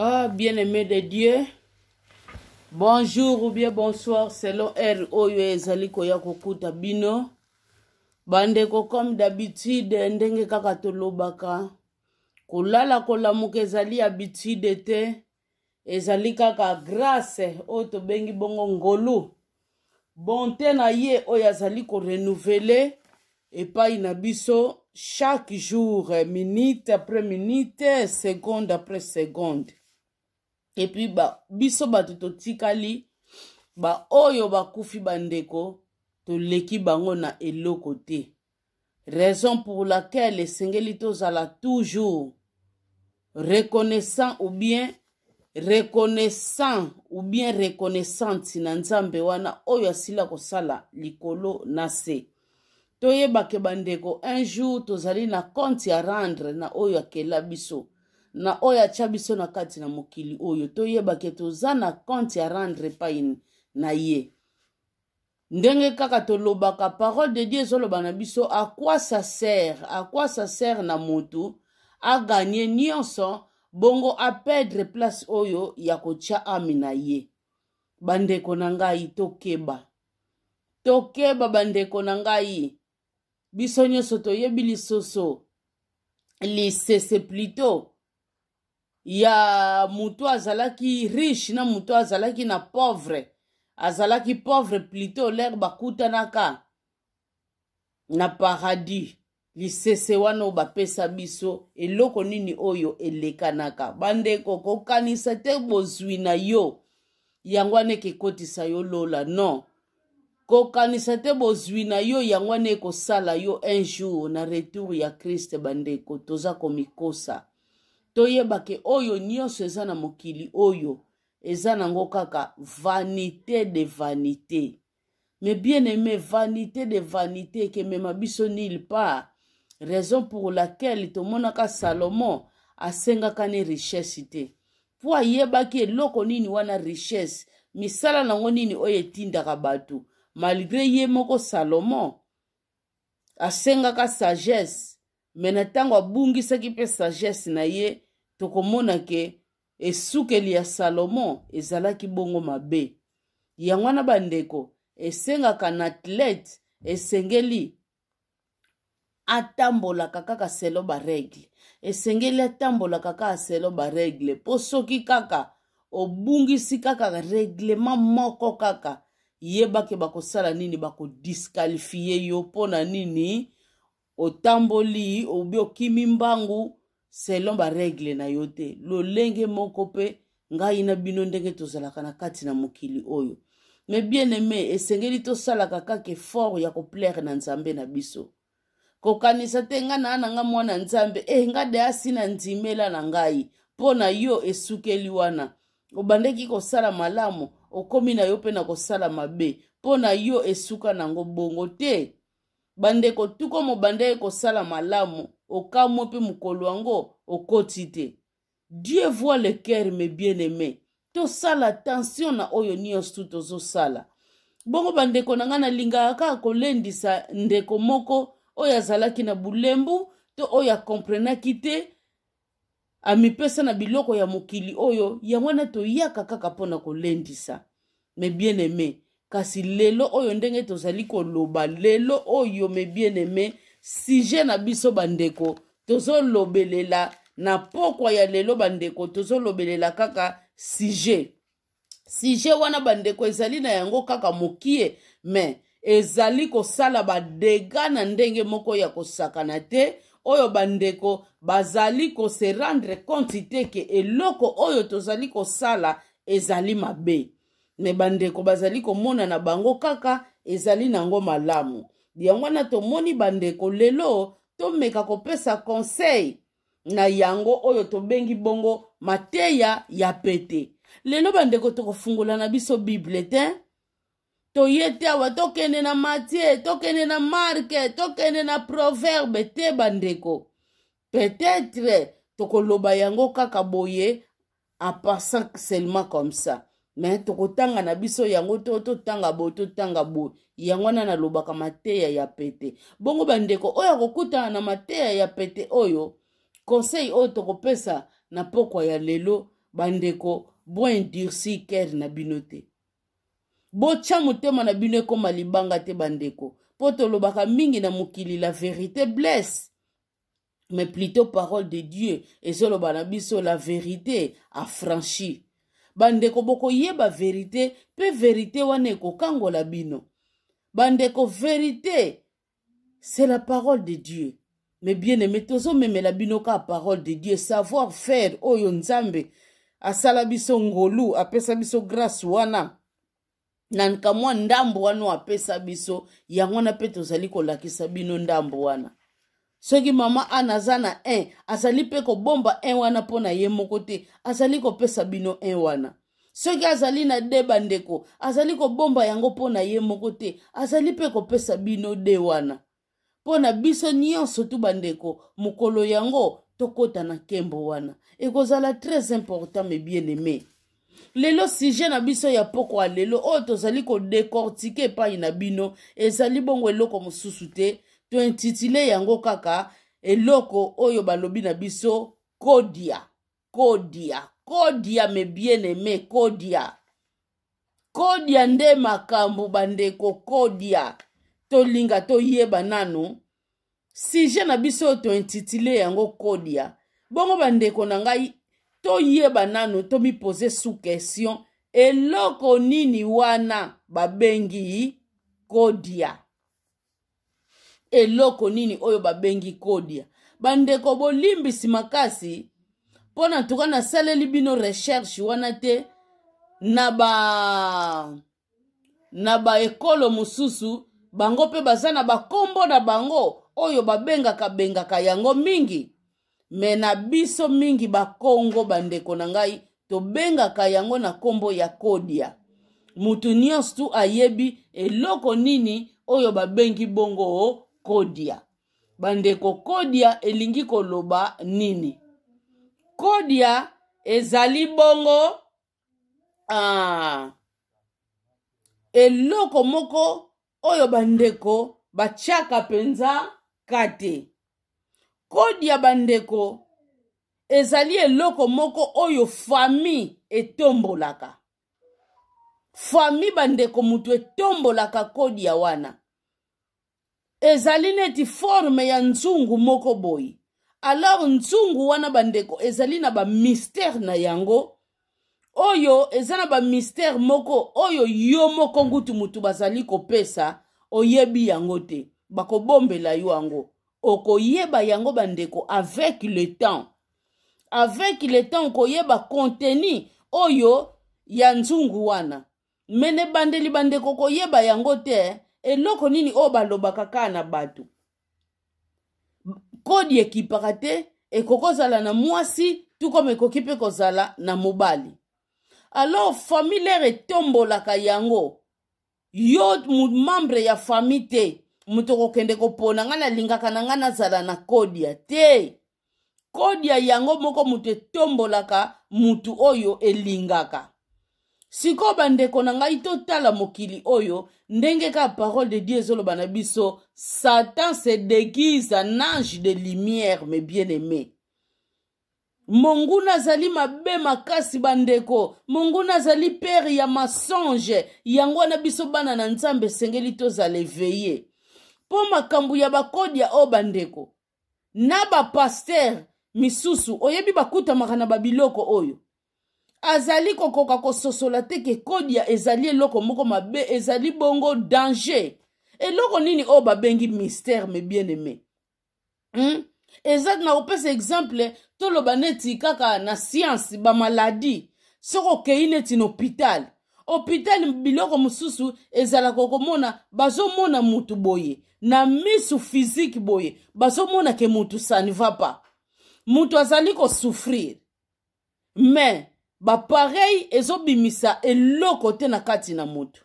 Ah, bien-aimé de Dieu, bonjour ou bien bonsoir selon heure oyo ezali koya kokuta bino. Bandeko comme d'habitude ndenge kaka tolobaka kolala kolamuka ezali habitude te ezali kaka grâce oyo tobengi bongo ngolu bonte na ye oyo azali korenouveler epai na biso chaque jour minute après minute seconde après seconde epuis ba, biso bato totikali baoyo bakufi bandeko toleki bango na eloko te raison pour laquelle esengeli tozala toujours reconnaissant ou bien reconnaissant ou bien reconnaissante na nzambe wana oyo asila kosala likolo na se toyeba ke bandeko un jour tozali na compte ya rendre na oyo akela biso na oyo atya biso na kati na mokili oyo toyeba ke toza na compte ya rendre epai na ye ndenge kaka tolobaka parole de dieu ezoloba na biso à quoi ça sert à quoi ça sert na motu aganye nyonso bongo aperdre place oyo ya kotya ami na ye bandeko na ngai tokeba tokeba bandeko na ngai biso nyonso toyebi lisoso lisese plutot ya moto azalaki riche na moto azalaki na pauvre azalaki pauvre plutot lere bakutanaka na paradis lisese wana oyo bapesa biso eloko nini oyo elekanaka bandeko kokanisa te bozwi na yo yango wana ekekotisa yo lola non kokanisa te bozwi na yo yango wana ekosala yo un jour na retour ya kriste bandeko toza komikosa toyeba ke oyo nyonso eza na mokili oyo eza nango kaka vanité de vanité mais bien aimé vanité de vanité ekemema biso nulle part raison pour laquelle tomonaka salomon asengaka ne richesse te mpo ayebaki eloko nini wana richesse misala nango nini oyo etindaka bato malgre ye moko salomon asengaka sagesse me na ntango abungisaki mpe sagesse na ye tokomona ke esukeli ya salomo ezalaki bongo mabe yango wana bandeko esengaka na athlète esengeli atambolaka kaka selo baregle esengeli atambolaka kaka selo baregle mpo soki kaka obungisi kaka reglement moko kaka yeba ke bakosala nini bakodiskalifie yo mpo na nini otamboli obi okimi mbangu selon baregle na yo te lolenge moko mpe ngai na bino ndenge tozalaka na kati na mokili oyo me bien aime esengeli tosalaka kaka effort ya koplaire na nzambe na biso kokanisa te nga naa na nga mwana nzambe e eh, nga de asi na ndimela na ngai mpo na yo esukeli wana obandaki kosala malamu okomi na yo mpe na kosala mabe mpo na yo esuka nango bongo te bandeko tuko mobandaki kosala malamu okamwe mpe mokolo yango okoti te dieu voit le cœur mes bien aimé tosala attention na oyo nyonso tozosala bongo bandeko na ngai nalingaka kaka kolendisa ndeko moko oyo azalaki na bulembu to oyo akomprenaki te amipesa na biloko ya mokili oyo yango wana toyaka kaka mpo na kolendisa mes bien aime kasi lelo oyo ndenge tozali koloba lelo oyo mes bien aime sujet na biso bandeko tozolobelela na pokwa ya lelo bandeko tozolobelela kaka sujet sujet wana bandeko ezali na yango kaka mokie me ezali kosala badega na ndenge moko ya kosakana te oyo bandeko bazali kose rendre compte te ke eloko oyo tozali kosala ezali mabe me bandeko bazali komona na bango kaka ezali nango malamu yango wana tomoni bandeko lelo tomeka kopesa conseil na yango oyo tobengi bongo mateya ya pete lelo bandeko tokofungola na biso bible te toye te awa tokende na matie tokende na marke tokende na proverbe te bandeko peut-être tokoloba yango kaka boye en passant seulement comme ça mais tokotanga na biso yango to totanga boye totanga boye yango wana nalobaka mateya ya pete bongo bandeko oyo akokutana na mateya ya pete oyo conseil oyo tokopesa na pokwa ya lelo Bandeko, boendurcir cœur na bino te, botya motema na bino ekóma libanga te, bandeko, mpo tolobaka mingi na mokili, la vérité blesse, mais plutôt parole de Dieu ezoloba na biso, la vérité affranchit. Bandeko, bokoyeba vérité, mpe vérité wana ekokangola bino. Bandeko, vérité, c'est la parole de Dieu. Mais bien aimé, tozomemela bino kaka parole de Dieu, savoir faire oyo Nzambe asala biso ngolu, apesa biso grâce wana na kamwa ndambo wana oyo apesa biso yango wana, mpe tozali kolakisa bino ndambo wana. Soki mama Ana aza na 1, azali mpe kobomba 1 wana mpo na ye moko te, azali kopesa bino 1 wana. Soki azali na 2, bandeko, azali kobomba yango mpo na ye moko te, azali mpe kopesa bino 2 wana mpo na biso nyonso tu. Bandeko, mokolo yango tokɔta na nkembo wana ekozala très important. Mes bien aimé, lelo sujet na biso ya poko ya lelo oyo tozali kodécortiquer epai na bino ezali bongo eloko mosusu te, tointituler yango kaka eloko oyo balobi na biso kodia, kodia, kodia. Mes bien aimé, kodia, kodia nde makambo. Bandeko, kodia, tolinga toyeba nanu sujet na biso oyo tointituler yango kodia. Bongo bandeko na ngai, toyeba nanu, tomiposer sous question, eloko nini wana babengi kodia? Eloko nini oyo babengi kodia? Bandeko, bolimbisi makasi mpo na tuka nasaleli bino recherche wana te. Na baekolo mosusu, bango mpe baza na bakombo na bango oyo babengaka bengaka yango mingi, mais na biso mingi Bakongo, bandeko na ngai, tobengaka yango na nkombo ya kodia. Mutu nyonso tu ayebi eloko nini oyo babengi bongo kodia. Bandeko, kodia elingi koloba nini? Kodia ezali bongo eloko moko oyo bandeko batiaka mpenza ka te. Kodia, bandeko, ezali eloko moko oyo famille etombolaka. Famille, bandeko, mutu etombolaka kodia wana. Ezali neti forme ya nzungu moko boye. Alors nzungu wana, bandeko, ezali na bamystère na yango, oyo eza na bamystère moko oyo yo moko ngutu mutu bazali kopesa, oyebi yango te, bakobombela yo yango. Okoyeba yango, bandeko, avec le temps. Avec le temps okoyeba contenu oyo ya nzungu wana. Mais na ebandeli, bandeko, koyeba yango te. Eloko nini oyo balobaka kaka na bato, kodi ekipaka te, ekoki kozala na mwasi tukoma, ekoki mpe kozala na mobali. Alors famille lere etombolaka yango, yo membre ya famille te moto okokende kopona: ngai nalingaka na ngai nazala na kodia te. Kodia yango moko moto etombolaka, mutu oyo elingaka. Sikoyo, bandeko na ngai, totala mokili oyo ndenge kaka parole de Dieu ezoloba na biso: Satan se déguise en ange de lumière. Mes bien aimé, monguna azali mabe makasi. Bandeko, monguna azali père ya mensonge. Yango wana biso bana na Nzambe esengeli tozala éveillé mpo makambo ya bakodia oyo, bandeko, na bapasteur misusu oyebi bakutamaka na babiloko oyo azali kokoka kososola te ke kodia ezali eloko moko mabe, ezali bongo danger. Eloko nini oyo babengi mystère, mes bien aimé? Eza na kopesa exemple, toloba neti kaka na science, bamaladi. Soki okei neti na hôpital, hôpital biloko mosusu ezalaka komona, bazomona mutu boye na misu physique boye, bazomona ke mutu, ça ne va pas, mutu azali kosouffrir, mais baappareil ezobimisa eloko te na kati na motu.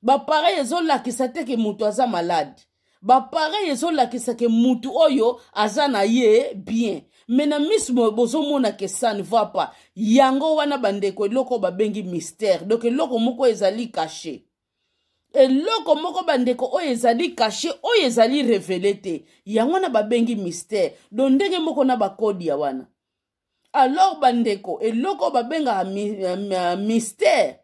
Baappareil ezolakisa te ke motu aza malade, baappareil ezolakisa ke mutu oyo aza na ye bien, mais na miso bozomona ke ça ne va pas. Yango wana, bandeko, eloko oyo babengi mystère. Donc eloko moko ezali caché, eloko moko, bandeko, oyo ezali caché, oyo ezali révélé te, yango wana babengi mystère. Donc ndenge moko na bakodia wana. Alors bandeko, eloko oyo babengaka mystère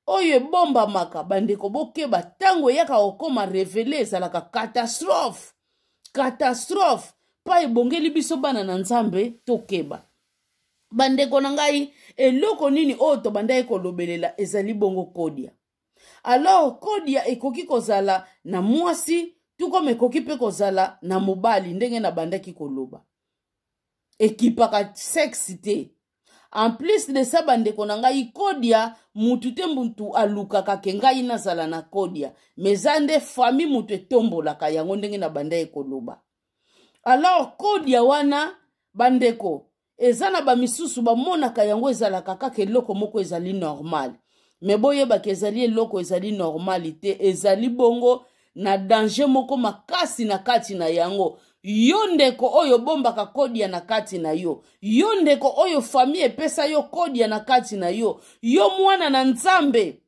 oyo ebombamaka, bandeko bokeba, ntango eyaka kokoma revele ezalaka catastrophe, catastrophe. Pa ebongeli biso bana na Nzambe tokeba. Bandeko na ngai, eloko nini oyo tobandaki kolobelela ezali bongo kodia. Alors kodia ekoki kozala na mwasi tukoma, ekoki mpe kozala na mobali. Ndenge nabandaki koloba, ekipaka sexe te. En plus de ça, bandeko na ngai, kodia mutu te mutu alukaka ke ngai nazala na kodia, mais eza nde famille mutu etombolaka yango, ndenge na bandaki koloba. Alors kodia wana, bandeko, eza na bamisusu bamonaka yango ezalaka kaka eloko moko ezali normal, mais boyebaka ezali eloko ezali normal te, ezali bongo na danger moko makasi na kati na yango. Yo ndeko oyo obombaka kodia na kati na yo, yo ndeko oyo famille epesa yo kodia na kati na yo, yo mwana na Nzambe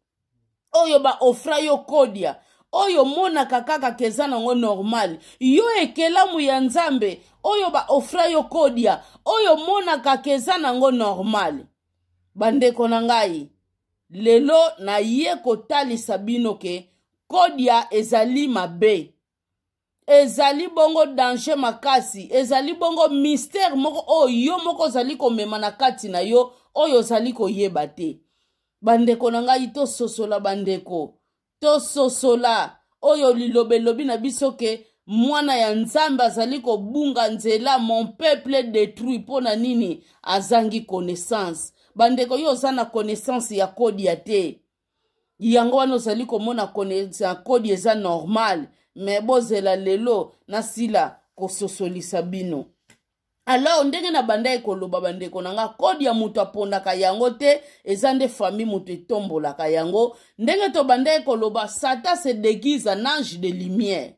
oyo baofra yo kodia oyo omonaka kaka keza nango normal, yo ekelamu ya Nzambe oyo baofra yo kodia oyo omonaka keza nango normal, bandeko na ngai, lelo naye kotalisa bino ke kodia ezali mabe, ezali bongo danger makasi, ezali bongo mystère moko oyo yo moko ozali komema na kati na yo oyo ozali koyeba te. Bandeko na ngai, tososola. Bandeko, tososola oyo liloba elobi na biso ke mwana ya Nzambe azali kobunga nzela, mon peuple détruit mpo na nini? Azangi connaissance. Bandeko, yo oza na connaissance ya kodia te, yango wana ozali komona kodi eza normal. Mais bozela lelo nasila kososolisa bino. Alors ndenge na bandaki koloba, bandeko na nga, kode ya moto apondaka yango te, eza nde famille moto etombolaka yango. Ndenge tobandaki koloba, Satan se déguise en ange de lumière.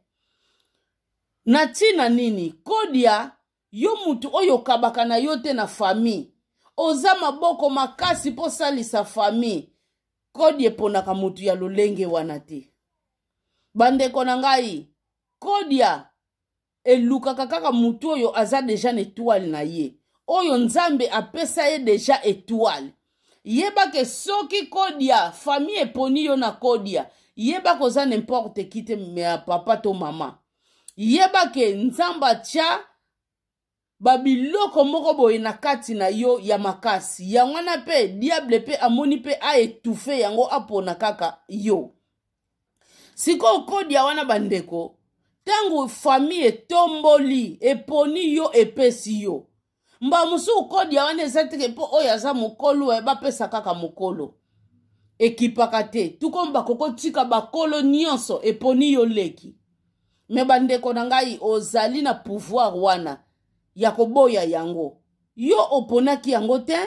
Na ntina nini? Kodia, yo mutu oyo okabaka na yo te na famille, oza maboko makasi mpo osalisa famille, kodi eponaka motu ya lolenge wana te. Bandeko na ngai, kodia elukaka kaka motu oyo aza deja na etoile na ye, oyo Nzambe apesa ye deja etoile. Yeba ke soki kodia famille eponi yo na kodia, yeba koza n'importe qui te, papa to mama. Yeba ke Nzambe atya babiloko moko boye na kati na yo ya makasi. Yango wana mpe diable mpe amoni mpe aetufe yango, apona kaka yo. Sikoyo kodia wana, bandeko, ntango famille etomboli, eponi yo, epesi yo, mbala mosusu kodia wana eza teke mpo oyo aza mokolo, bapesa kaka mokolo, ekipaka te. Tukomi bakokotika bakolo nyonso, eponi yo leki. Mais bandeko na ngai, ozali na pouvoir wana ya koboya yango. Yo oponaki yango te,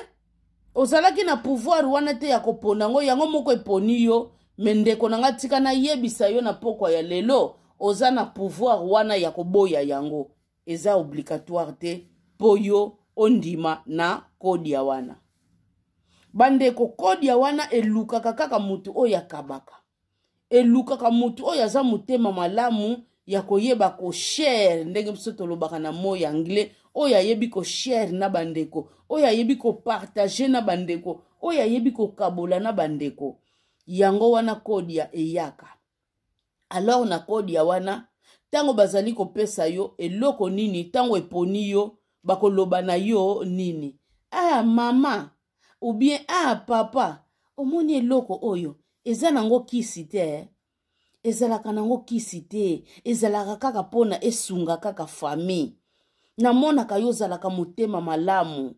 ozalaki na pouvoir wana te ya kopona yango, yango moko eponi yo. Mais ndeko na ngai, tika nayebisa yo na pokwa ya lelo, oza na pouvoir wana ya koboya yango. Eza obligatoire te mpo yo ondima na kodia wana. Bandeko, kodia wana elukaka kaka motu oyo akabaka, elukaka motu oyo aza motema malamu ya koyeba koshare, ndenge biso tolobaka na mot ya anglais, oyo ayebi koshare na bandeko, oyo ayebi kopartage na bandeko, oyo ayebi kokabola na bandeko. Yango wana kodia eyaka. Alors na kodia wana, ntango bazali kopesa yo eloko nini, ntango eponi yo, bakoloba na yo nini? Ah mama, ou bien ah papa, omoni eloko oyo eza nango kisi te, ezalaka nango kisi te, ezalaka kaka mpona esunga kaka famille. Namonaka yo ozalaka motema malamu,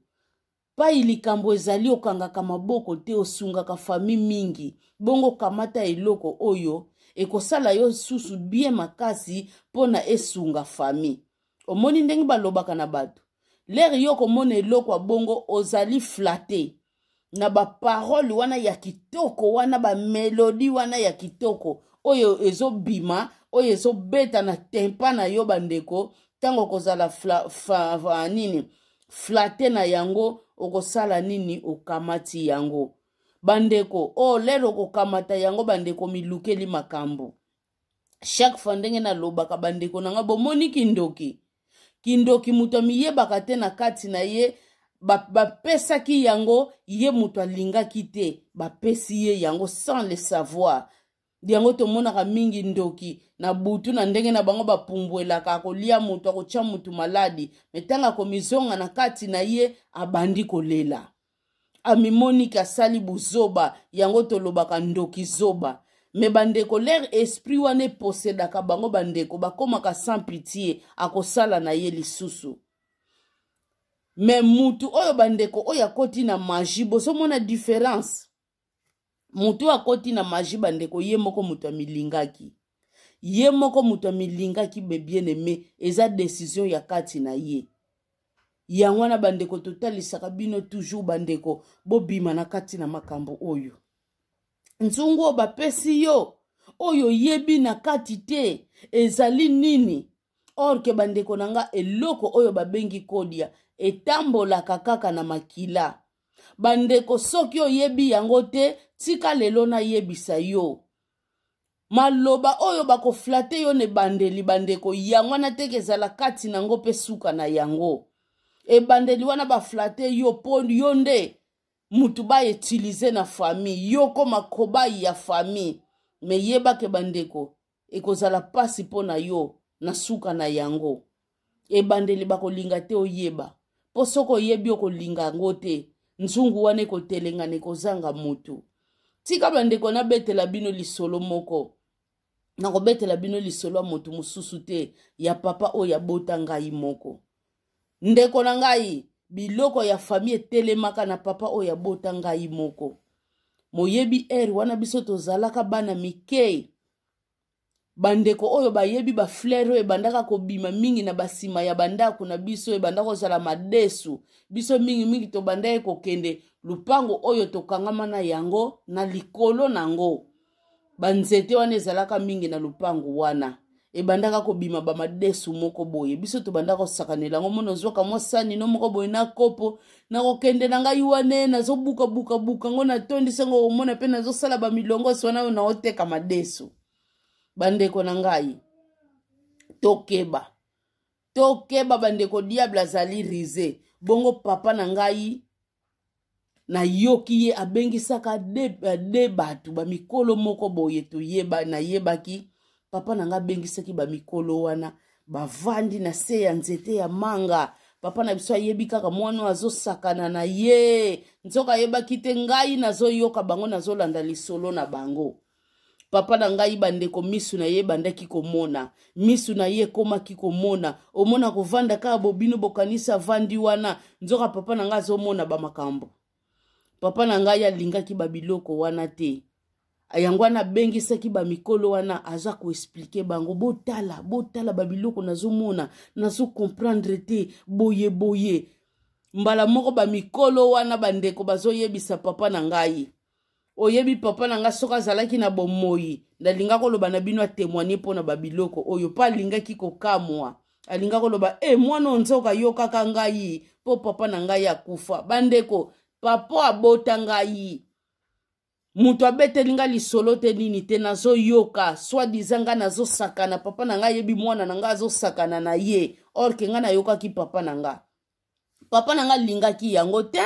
pai likambo ezali okangaka maboko te, osungaka famille mingi. Bongo kamata eloko oyo ekosala yo susu bien makasi mpona esunga famille. Omoni ndenge balobaka na bato? Lere yo komona eloko ya bongo, ozali flatte na baparole wana ya kitoko wana, bamelodi wana ya kitoko oyo ezobima, oyo ezobeta na tempa na yo. Bandeko, ntango okozala nini, flatte na yango, okosala nini? Okamati yango, bandeko. O oh, lero okokamata yango, bandeko, milukeli makambo. Chaque fois ndenge nalobaka, bandeko na nga, bomoni kindoki, kindoki moto amiyebaka te na kati na ye. Bapesaki ba yango ye, moto alingaki te, bapesi ye yango sans le savoir. Yango tomonaka mingi ndoki na butu na ndenge na bango bapumbwelaka, akolia moto, akotya moto maladi, me ntango akomizonga na kati na ye, abandi kolela, amimoniki asali buzoba. Yango tolobaka ndoki zoba. Me bandeko, lere esprit wana eposedaka bango, bandeko, bakomaka sans pitié, akosala na ye lisusu. Me mutu oyo, bandeko, oyo akoti na magie, bozomona différence. Moto akoti na magie, bandeko, ye moko moto amilingaki, ye moko moto amilingaki. Be bien aimé, eza décision ya kati na ye. Yango wana, bandeko, totalisaka bino toujours, bandeko, bobima na kati na makambo oyo. Nzungu oyo bapesi yo, oyo oyebi na kati te ezali nini. Or ke, bandeko na nga, eloko oyo babengi kodia etambolaka kaka na makila. Bandeko, soki oyebi yango te, tika lelo nayebisa yo maloba oyo bakoflatter yo na ebandeli. Bandeko, yango wana teke ezala kati nango mpe suka na yango. Ebandeli wana baflatter yo mpo yo nde mutu bautiliser na famille, yo koma cobaye ya famille. Me yebake, bandeko, ekozala mpasi mpo na yo na suka na yango. Ebandeli bakolinga te oyeba, mpo soki oyebi, okolinga yango te. Nzungu wana ekotelengana, ekozanga motu. Tika, bandeko, nabetela bino lisolo moko. Nakobetela bino lisolo ya moto mosusu te, ya papa oyo abota ngai moko. Ndeko na ngai, biloko ya famille etelemaka na papa oyo abota ngai moko. Moyebi ere wana biso tozalaka bana mike. Bandeko oyo bayebi bafleur oyo ebandaka kobima mingi na basima ya bandako na biso, ebanda kozala madesu. Biso mingimingi tobandaki kokende lupango oyo tokangama na yango, na likolo nango banzete wana ezalaka mingi na lupango wana, ebandaka kobima bamadesu moko boye. Biso tobandaka kosakanela yango. Mona ozwaka mwa sani no moko boye na kopo, nakokende na ngai wane, nazobukabukabuka yango, natondisi yango, komona mpe nazosala bamilongosi wana oyo naoteka madesu. Bandeko na ngai, tokeba, tokeba, bandeko, diable azali rusé. Bongo papa na ngai, nayoki ye abengisaka de bato bamikolo moko boye. Toyeba, nayebaki papa na ngai abengisaki bamikolo wana, bavandi na se ya nzete ya manga. Papa na biso ayebi kaka mwana oyo azosakana na ye, nzoka ayebaki te ngai nazoyoka bango, nazolanda lisolo na bango. Papa na ngai, bandeko, misu na ye ebandaki komona, misu na ye ekomaki komona. Omona kovanda kaka bobino, bokanisi avandi wana, nzoka papa na ngai azomona bamakambo. Papa na ngai alingaki babiloko wana te. Yango wana abengisaki bamikolo wana, aza koexpliquer bango: "Botala, botala babiloko nazomona, nazocomprendre te, boye boye." Mbala moko bamikolo wana, bandeko, bazoyebisa papa na ngai. Oyebi, papa na ngai soki azalaki na bomoi, nalinga koloba na bino atémoigner mpo na babiloko oyo, mpo alingaki kokamwa, alinga koloba: "E, mwana oyo nzoka ayokaka ngai." Mpo papa na ngai akufa, bandeko, papa abota ngai, moto abeteli ngai lisolo te, nini te, nazoyoka soi-disant ngai nazosakana. Papa na ngai ayebi mwana na ngai azosakana na ye, or ke ngai nayokaki papa na ngai. Papa na ngai alingaki yango te.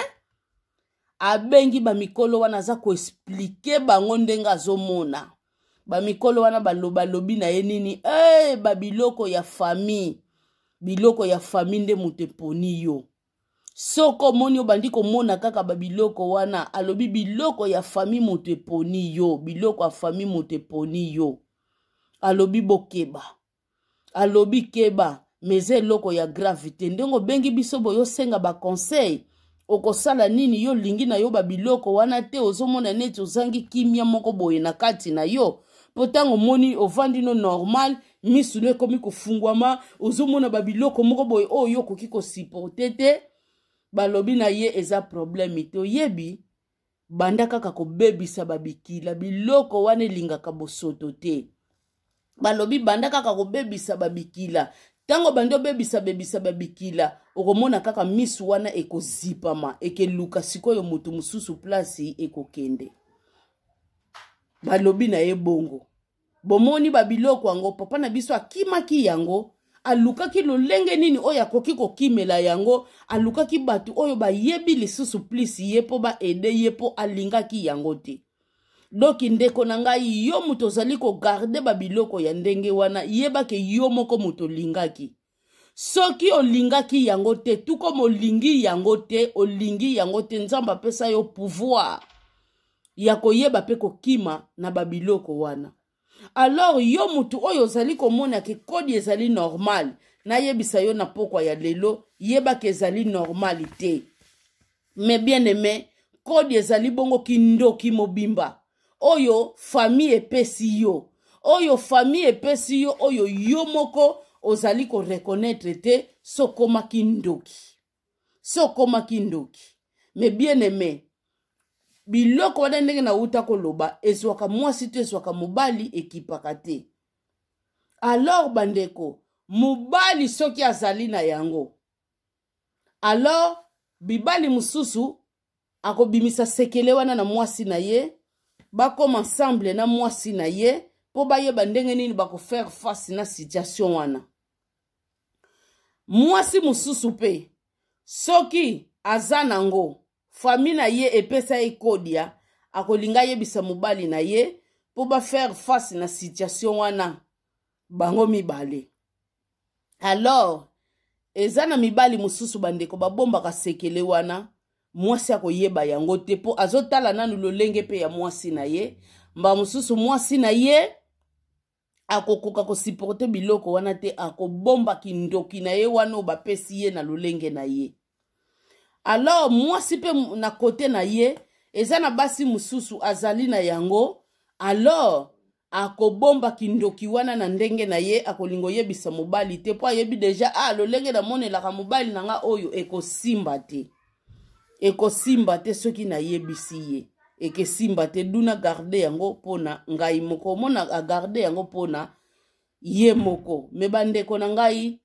Abengi bamikolo wana, aza koexpliquer bango ndenge azomona. Bamikolo wana balobalobi na ye nini? Hey, babiloko ya famille, biloko ya famille nde moto eponi yo. Soki omoni obandi komona kaka babiloko wana, alobi biloko ya famille moto eponi yo, biloko ya famille moto eponi yo. Alobi bokeba, alobi keba, mais eza eloko ya grave te. Ndenge obengi biso boye, osenga baconseil, okosala nini? Yo olingi na yo babiloko wana te, ozomona neti ozangi kimia moko boye na kati na yo, mpo ntango omoni ovandi no normal, misu no ekomi kofungwama, ozomona babiloko moko boye oyo yo okoki kosupporter te. Balobi na ye eza problème te, oyebi, banda kaka kobebisa babikila. Biloko wana elingaka bosoto te. Balobi banda kaka kobebisa babikila. Ntango bandi obebisa bebisa babikila, okomona kaka misu wana ekozipama, ekeluka sikoyo moto mosusu place ekokende. Balobi na ye bongo. Bomoni babiloko yango, papa na biso akimaki yango, Alukaki lolenge nini oyo akoki kokimela yango. Alukaki bato oyo bayebi lisusu plus ye mpo baede ye, mpo alingaki yango te. Donk ndeko na ngai, yo moto ozali kogarde babiloko ya ndenge wana, yeba ke yo moko moto olingaki. Soki olingaki yango te, tuko olingi yango te, olingi yango te, Nzambe apesa yo pouvoir ya koyeba mpe kokima na babiloko wana. Alors yo mutu oyo ozali komona ke kodi ezali normal, nayebisa yo na pokwa ya lelo, yeba ke ezali normal te. Mais bien aimé, kodi ezali bongo kindoki mobimba oyo famille epesi yo, oyo famille epesi yo, oyo yo moko ozali ko reconnaître te. Sokomaki ndoki, sokomaki ndoki. Mais bien aimé, biloko wana, ndenge nauta koloba, ezwaka mwasi to ezwaka mobali, ekipaka te. Alors bandeko, mobali soki azali na yango, alors bibali mosusu akobimisa sekele wana na mwasi na ye, bakoma ensemble na mwasi na ye mpo bayeba ndenge nini bakofaire face na situation wana. Mwasi mosusu mpe soki aza nango, famille na ye epesa ye kodia, akolinga ayebisa mobali na ye mpo bafaire face na situation wana bango mibale. Alors eza na mibali mosusu, bandeko, babombaka sekele wana, mwasi akoyeba yango te mpo azotala nanu lolenge mpe ya mwasi na ye. Mba mosusu mwasi na ye akokoka kosupporte biloko wana te, akobomba kindoki na ye wana oyo bapesi ye na lolenge na ye. Alors mwasi mpe na kote na ye, eza na basi mosusu azali na yango, alors akobomba kindoki wana na ndenge na ye, akolinga oyebisa mobali te mpo ayebi deja, ah, lolenge namonelaka mobali na nga oyo ekosimba te, ekosimba te. Soki nayebisi ye, ekesimba te. Duna garde yango mpona ngai moko, omona agarde yango mpona ye moko. Me bandeko na ngai,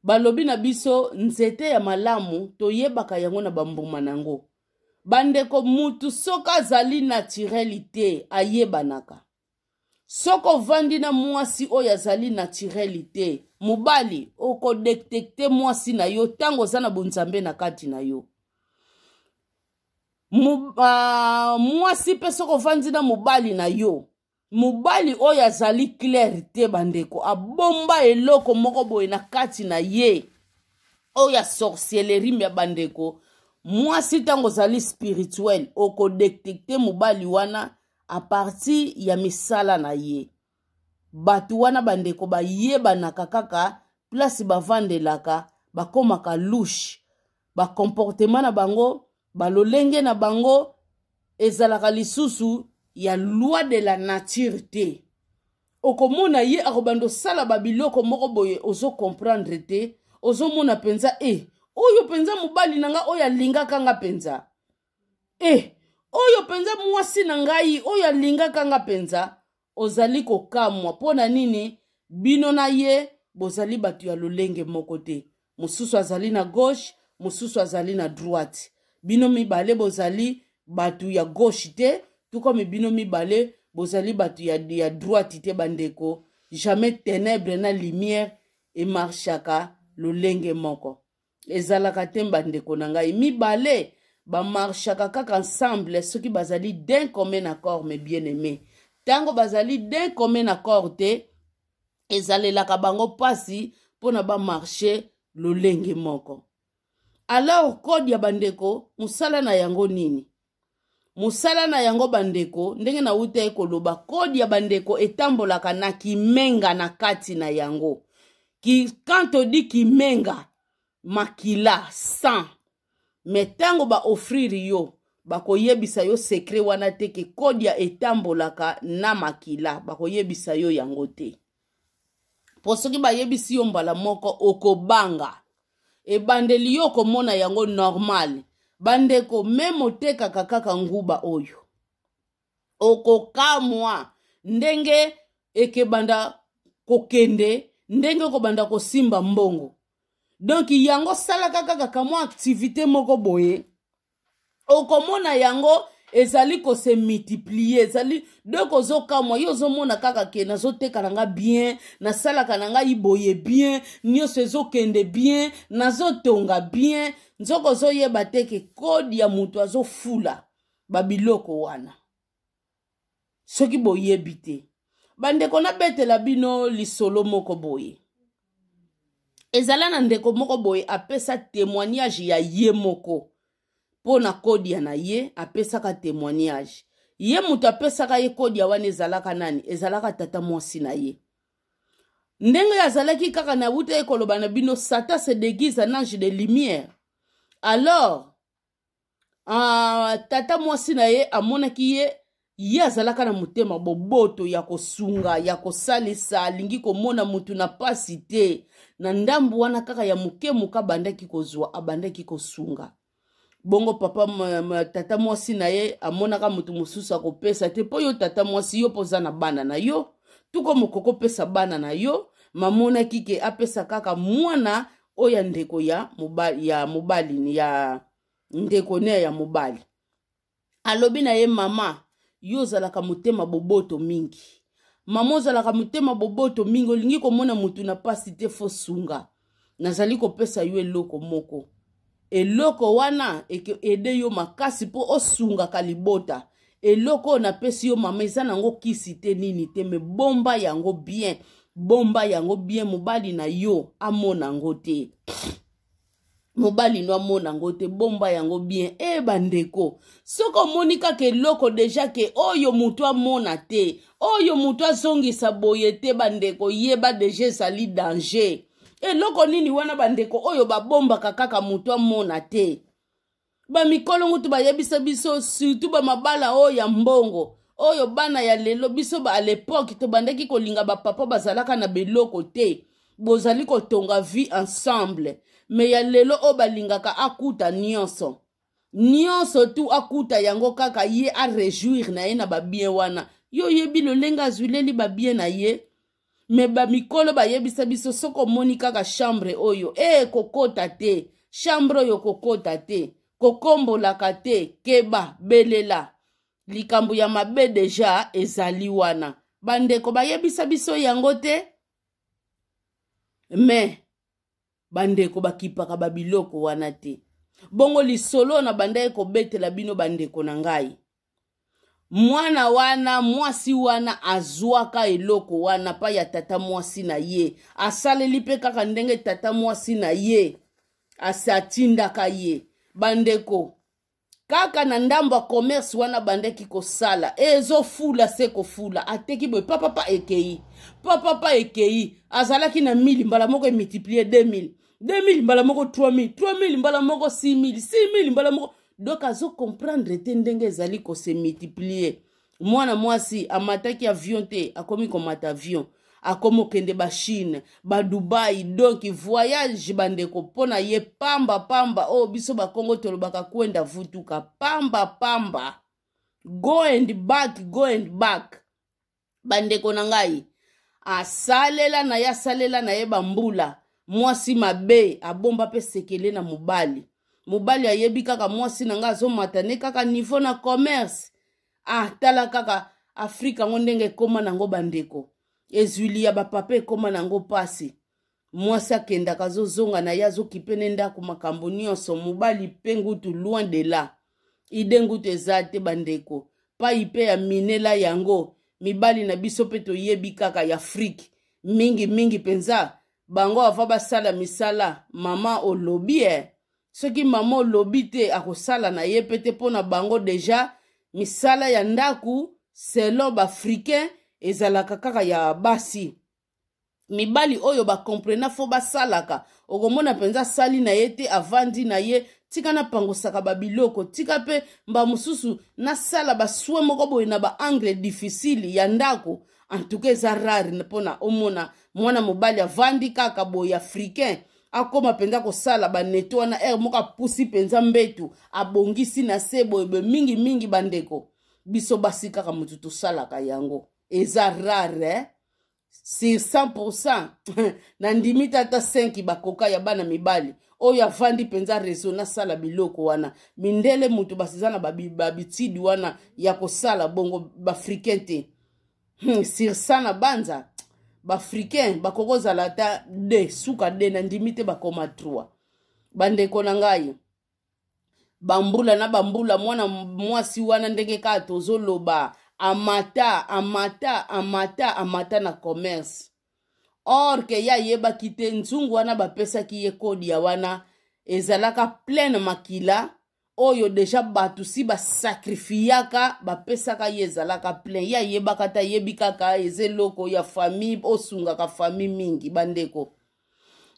balobi na biso, nzete ya malamu toyebaka yango na bambuma na yango. Bandeko, mutu soki azali naturel te, ayebanaka. Soki ovandi na mwasi oyo azali naturel te, mobali okodetekte mwasi na yo ntango oza na bonzambe na kati na yo. Mwasi mpe soki ovandi na mobali na yo, mobali oyo azali clair te, bandeko, abomba eloko moko boye na kati na ye oyo ya sorcellerie ya bandeko, mwasi ntango ozali spirituel, okodetekte mobali wana a partir ya misala na ye. Bato wana, bandeko, bayebanaka kaka place bavandelaka, bakomaka louche, bacomportement na bango, balolenge na bango ezalaka lisusu ya loi de la nature te. Okomona ye akobanda osala babiloko moko boye, ozokomprendre te, ozomona mpenza e oyo mpenza mobali na nga oyo alingaka nga mpenza, e oyo mpenza mwasi na ngai oyo alingaka nga mpenza. Ozali kokamwa mpo na nini bino na ye bozali bato ya lolenge moko te. Mosusu azali na gauche, mosusu azali na droite. Bino mibale bozali bato ya gauche te, tukomi bino mibale bozali bato ya droite te. Bandeko, jamais ténèbre na lumière emarchaka lolenge moko, ezalaka te. Bandeko na ngai, mibale bamarchaka kaka ensemble soki bazali d'un commun accord. Mais bien aimé, ntango bazali d'un commun accord te, ezalelaka bango mpasi mpona bamarche lolenge moko. Alors code ya bandeko, mosala na yango nini? Mosala na yango, bandeko, ndenge nauta ye koloba, kode ya bandeko etambolaka na kimenga na kati na yango. Ki, quand odi kimenga, makila, sang. Me ntango baofrir yo, bakoyebisa yo sekre wana te ke kodia etambolaka na makila. Bakoyebisa yo yango te, mpo soki bayebisi yo mbala moko, okobanga. Ebandeli yo okomona yango normal. Bandeko, meme otekaka kaka nguba oyo, okokamwa ndenge ekebanda kokende, ndenge okobanda kosimba mbongo. Donk yango salaka kaka kamwa activité moko boye, okomona yango Ezali kose multiplier, ezali donc ozokamwa. Yo ozomona kaka ke nazoteka na nga bien, nasalaka na ngai boye bien, nyonso ezokende bien, nazotonga bien, nzoko ozoyeba te ke kode ya moto azofula babiloko wana. Soki boyebi te, bandeko, nabetela bino lisolo moko boye. Ezala na ndeko moko boye apesa témoignage ya ye moko mpo na kodia na ye. Apesaka témoignage ye, moto apesaka ye kodia wana ezalaka nani? Ezalaka tata mwasi na ye. Ndenge azalaki kaka na wuta ye koloba na bino, Satan se déguise en ange de lumière. Alors tata mwasi na ye amonaki ye, ye azalaka na motema boboto ya kosunga, ya kosalisa, alingi komona mutu na pasi te. Na ndambu wana kaka ya moke moke abandaki kozwa, abandaki kosunga. Bongo papa, tata mwasi na ye amonaka motu mosusu akopesa te, mpo yo tata mwasi, yo mpo oza na bana na yo, tuko mokoko opesa bana na yo. Mamonaki ke apesa kaka mwana oyo ya ndeko ya mobali, ya mobali ya ndeko ne ya mobali. Alobi na ye: "Mama, yo ozalaka motema boboto mingi. Mama, ozalaka motema boboto mingi, olingi komona motu na pasi te, fo sunga. Nazali kopesa yo eloko moko. Eloko wana ede yo makasi mpo osungaka libota. Eloko oyo napesi yo, mama, eza nango kisi te, nini te, me bomba yango bien, bomba yango bien. Mobali na yo amona yango te, mobali no amona yango te, bomba yango bien." E bandeko, soki omoni kaka eloko déjà ke oyo motu amona te, oyo motu azongisa boye te, bandeko, yeba déjà ezali danger. Eloko nini wana, bandeko, oyo babombaka kaka motu amona te? Bamikolo ngutu bayebisa biso, surtout bamabala oyo ya mbongo, oyo bana ya lelo. Biso ba à l'époque tobandaki kolinga bapapa bazalaka na beloko te, bozali kotonga vie ensemble. Me ya lelo oyo balingaka akuta nyonso, nyonso tu akuta yango kaka ye, aréjouir na ye na babien wana. Yo oyebi lolenge azwileli babien na ye. Me bamikolo bayebisa biso, soki omoni kaka chambre oyo e, kokota te, chambre oyo kokota te, kokombolaka te, keba, belela, likambo ya mabe déjà ezali wana. Bandeko, bayebisa biso yango te. Me bandeko bakipaka babiloko wana te. Bongo lisolo na bandaki kobetela bino, bandeko na ngai, mwana wana, mwasi wana azwaka eloko wana pa ya tata mwasi na ye. Asaleli mpe kaka ndenge tata mwasi na ye asi atindaka ye. Bandeko, kaka na ndambo ya commerce wana bandaki kosala, ezofula se kofula. Ateki boye, papapa ekei, papapa ekei. Azalaki na 1000, mbala moko emultiplie 2000, 2000 mbala moko 3000, 3000 mbala moko 6000, 6000 mbala moko. Donc azocomprendre te ndenge ezali kose multiplier. Mwana mwasi amataki avion te, akomi komata avion, akomi okende baChine, baDubai. Donc voyage, bandeko, mpo na ye pamba pamba. Oyo biso Bakongo tolobaka kwenda vutuka, pamba pamba, go and back, go and back. Bandeko na ngai, asalela na ye, asalela na ye bambula. Mwasi mabe abomba mpe sekele na mobali. Mobali ayebi kaka mwasi na ngai azomata ne kaka niveau na commerce. Ah, tala kaka Afrika yango ndenge ekóma nango, bandeko, ezwili ya bapapa ekóma nango mpasi. Mwasi akendaka, azozonga na ye, azokipe ne ndako, makambo nyonso. Mobali mpe ngutu loin de là, ide ngutu eza te. Bandeko, pai mpe ya minela yango, mibali na biso mpe toyebi kaka ya Afrike mingimingi mpenza, bango ava basala misala. Mama olobi e, soki mama olobi te, akosala na ye mpe te. Mpo na bango déjà misala ya ndako, selon baAfricain, ezalaka kaka ya basi. Mibali oyo bacomprena fo basalaka, okomona mpenza asali na ye te, avandi na ye. Tika napangosaka babiloko, tika mpe mba mosusu nasala basoin moko boye na baangle difficile ya ndako. Antuka eza rare mpona omona mwana mobali avandi kaka boye, africain, akóma mpenza kosala baneto wana ere moko, apusi mpenza mbetu, abongisi na se boye boye. Mingimingi, bandeko, biso basi kaka motu tosalaka yango. Eza rare, eh? Sur 100%, nandimi te ata 5 bakoka ya bana mibali. Oyo avandi mpenza raison asala biloko wana. Mindele moto basiza na babitidi wana ya kosala bongo, baafricain te. Sur ça na banza baafricain bakoki kozala ata de suka de, na ndimi te bakoma 3. Bandeko na ngai, bambula na bambula, mwana mwasi wana, ndenge kaka tozoloba, amata, amata, amata, amata na commerce. Or ke ye ayebaki te, nzungu wana bapesaki ye kodia wana ezalaka pleine makila oyo deja bato si basakrifiyaka, bapesaka ye, ezalaka plein. Ye ayebaka te, ayebi kaka eza eloko ya famille, osungaka famille mingi. Bandeko,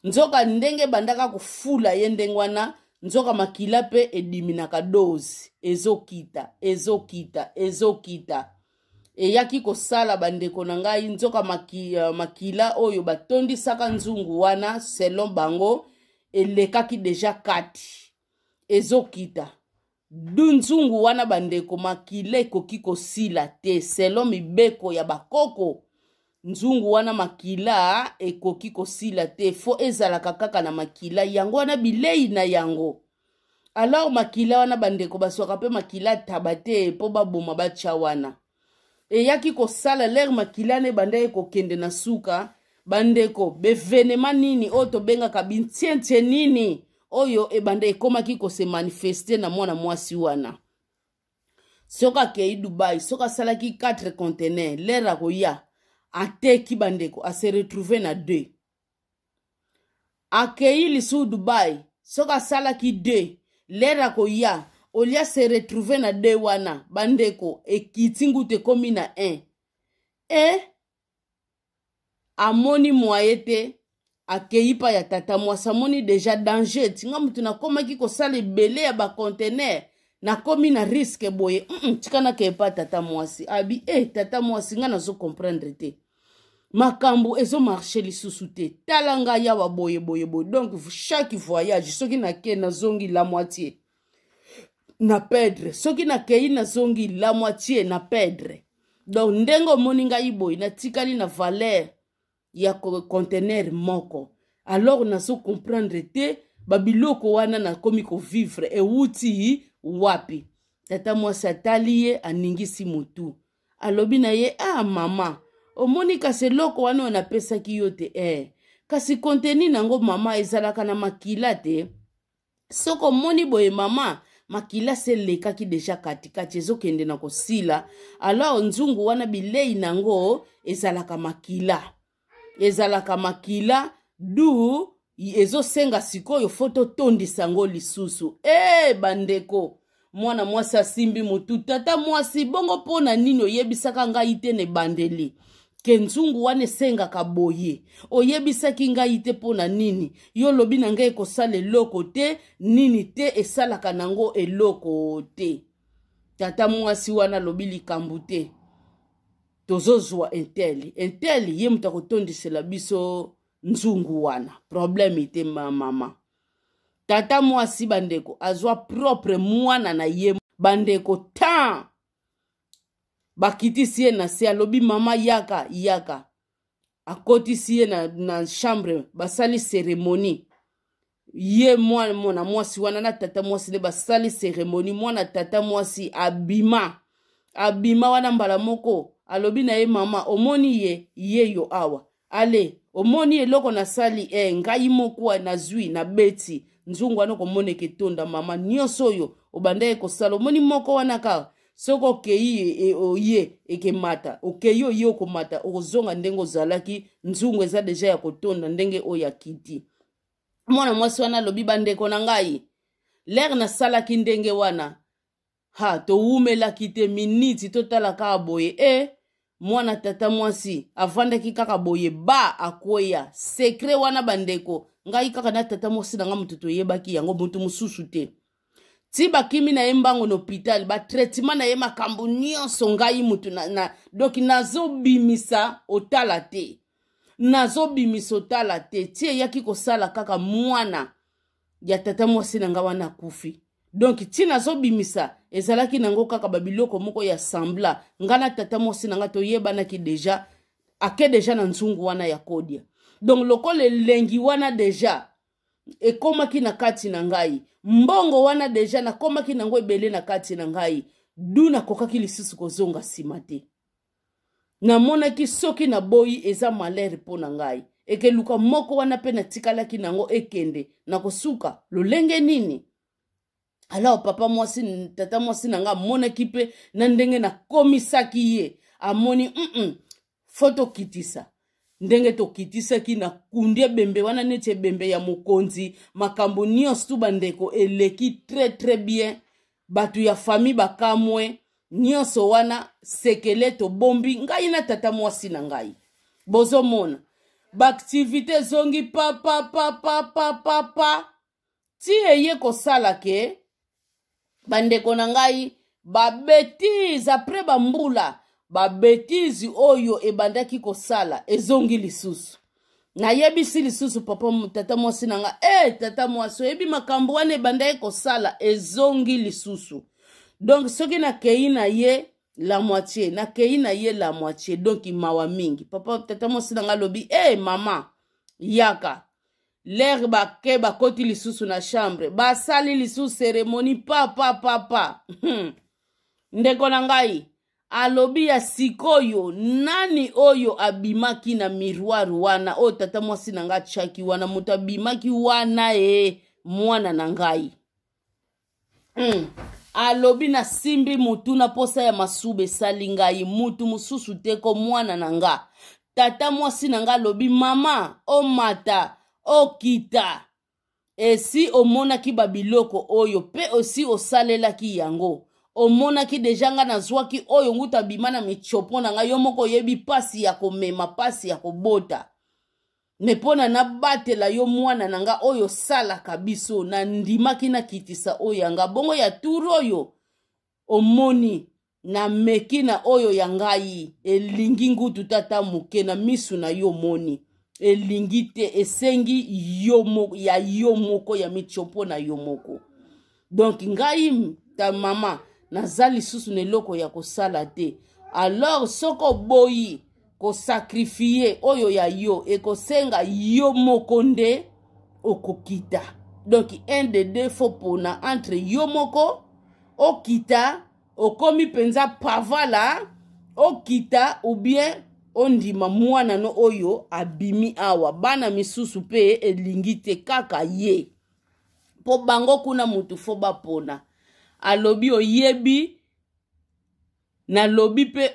nzoka ndenge ebandaka kofula ye ndenge wana, nzoka makila mpe ediminaka, dose ezokita, ezokita, ezokita. Eyaki kosala, bandeko na ngai, nzoka makila oyo batondisaka nzungu wana, selon bango, elekaki deja kati, ezokita du nzungu wana. Bandeko, makila ekoki kosila te. Selon mibeko ya bakoko, nzungu wana makila ekoki kosila te, fo ezalaka kaka na makila yango wana, bilei na yango. Alors makila wana, bandeko, baswaka mpe makila taba te mpo baboma batya wana. Eyaki kosala lere makila na ebandaki kokende na suka. Bandeko, bevenema nini oyo tobengaka bintientie nini oyo ebanda ekomaki kose manifeste na mwana mwasi wana? Soki akei Dubai, soki asalaki 4 contener, lere akoya ateki, bandeko, ase retrouve na 2. Akei lisusu Dubai, soki asalaki 2, lere akoya olia se retrouve na 2 wana, bandeko, ekiti ngutu, ekomi na 1. E amoni mwaye te, akei pa ya tata mwasi, amoni deja danger. Tinga motu nakomaki kosala ebele ya bacontener, nakomi na riske boye. Tika nakeye pa tata mwasi. Abi e tata mwasi, nga nazo comprendre te, makambo ezomarche lisusu te. Tala ngai awa boye boye boye. Donc chaque voyage, soki nake, nazongi la moitié na perdre. Soki nakei, nazongi la moitié na perdre. Donc ndenge omoni ngai boye, natikali na valeur ya conteneur moko. Alors nazo comprendre te, babiloko wana nakomi kovivre ewuti wapi? Tata mwasi atali ye, aningisi motu, alobi na ye: "Ah mama, omoni kasi eloko wana oyo napesaki yo te? Eh, kasi konteni nango, mama, ezalaka na makila te. Soki omoni boye, mama, makila se elekaki deja katikati, ezokende na kosila. Alors nzungu wana, bilei nango ezalaka makila, ezalaka makila du ezosenga sikoyo fo totondisa yango lisusu." E bandeko, mwana mwasi asimbi motu. "Tata mwasi, bongo mpo na nini oyebisaka ngai te na ebandeli ke nzungu wana esengaka boye? Oyebisaki ngai te mpo na nini? Yo olobi na ngai ekosala eloko te, nini te, esalaka nango eloko te." Tata mwasi wana alobi: "Likambo te, tozozwa intel, intel ye moto akotondisela biso nzungu wana, problème te mama." Tata mwasi, bandeko, azwa propre mwana na ye, bandeko, tan bakitisi ye na se, alobi: "Mama, yaka, yaka." Akotisi ye na chambre, basali cérémonie. Ye mwana mwasi wana na tata mwasi nde basali cérémonie. Mwana tata mwasi abima, abima wana mbala moko, alobi na ye: "Mama, omoni ye, ye yo awa, ale omoni eloko nasali? Ngai moko nazwi, nabeti nzungu wana, okomoneka etonda. Mama, nyonso oyo obandaki kosala, omoni moko wana kaka, soki okei oye ekemata, okei oye okomata, okozonga ndenge ozalaki. Nzungu eza deja ya kotonda ndenge oyo akiti." Mwana mwasi wana alobi: "Bandeko na ngai, lere nasalaki ndenge wana, ha, towumelaki te miniti, totala kaka boye, e mwana tata mwasi avandaki kaka boye, ba akweya." Secret wana, bandeko, ngai kaka na tata mwasi na ngai moto toyebaki yango, moto mosusu te. Ti bakimi na ye mbango na hôpital, batraitement na ye, makambo nyonso, ngai motu na donc nazobimisa otala te, nazobimisa otala te. Ti eyaki kosala kaka mwana ya tata mwasi na ngai wana akufi. Donc ti nazobimisa, ezalaki nango kaka babiloko moko ya sembla. Ngai na tata mwasi na ngai toyebanaki deja, ake deja na nzungu wana ya kodia. Donc lokola elengi wana deja Ekomaki na kati na ngai mbongo wana deja nakomaki nango ebele na kati na ngai, du nakokaki lisusu kozonga nsima te. Namonaki soki naboyi eza malere mpo na ngai, ekeluka moko wana mpe natikalaki nango ekende, nakosuka lolenge nini? Alors papa mwasi, tata mwasi na ngai amonaki mpe na ndenge nakomisaki ye, amoni fo tokitisa. Ndenge tokitisaki, na kundi ebembe wana neti ebembe ya mokonzi. Makambo nyonso tu, bandeko, eleki très très bien. Bato ya famille bakamwe nyonso wana. Sekele tobombi ngai na tata mwasi na ngai. Bozomona baaktivité ezongi pa pa pa pa pa pa pa ti eye kosala ke, bandeko na ngai, babêtises après bambula, babêtises oyo ebandaki kosala ezongi lisusu. Nayebisi lisusu papa, tata mwasi na nga: "E, tata mwasi, oyebi makambo wana ebandaki kosala ezongi lisusu. Donc soki nakei na ye la moitié, nakei na ye la moitié, donc mawa mingi." Papa, tata mwasi na nga alobi: "E, mama, yaka." Lere bake, bakoti lisusu na chambre, basali lisusu cérémonie pa pa pa pa. Ndeko na ngai, alobi ya sikoyo nani oyo abimaki na miroir wana, oyo tata mwasi na ngai atiaki wana? Moto abimaki wana e mwana na ngai. Alobi nasimbi mutu na posa ya masuba esali ngai, mutu mosusu te ko mwana na nga. Tata mwasi na nga alobi: "Mama, omata okita, esi omonaki babiloko oyo mpe osi osalelaki yango. Omonaki deja nga nazwaki oyo nguta abima na michopo na ngai. Yo moko oyebi pasi ya komema, pasi ya kobota. Me mpo na nabatela yo, mwana na nga oyo osalaka biso, nandimaki nakitisa oyo ya nga. Bongo ya tour oyo omoni nameki na oyo ya ngai, elingi ngutu tata moke na misu na yo. Omoni elingi te, esengi yo mo, ya yo moko ya mitiopo na yo moko. Donc ngai ta mama naza lisusu na eloko ya kosala te. Alors soki oboyi kosacrifier oyo ya yo, ekosenga yo moko nde okokita. Donc un de deux, faut pona entre yo moko okita, okomi mpenza pavala, okita, ou bien ondima mwana no oyo abimi awa. Bana misusu mpe elingi te, kaka ye, mpo bango kuna mutu fo bapona." Alobi: "Oyebi, nalobi mpe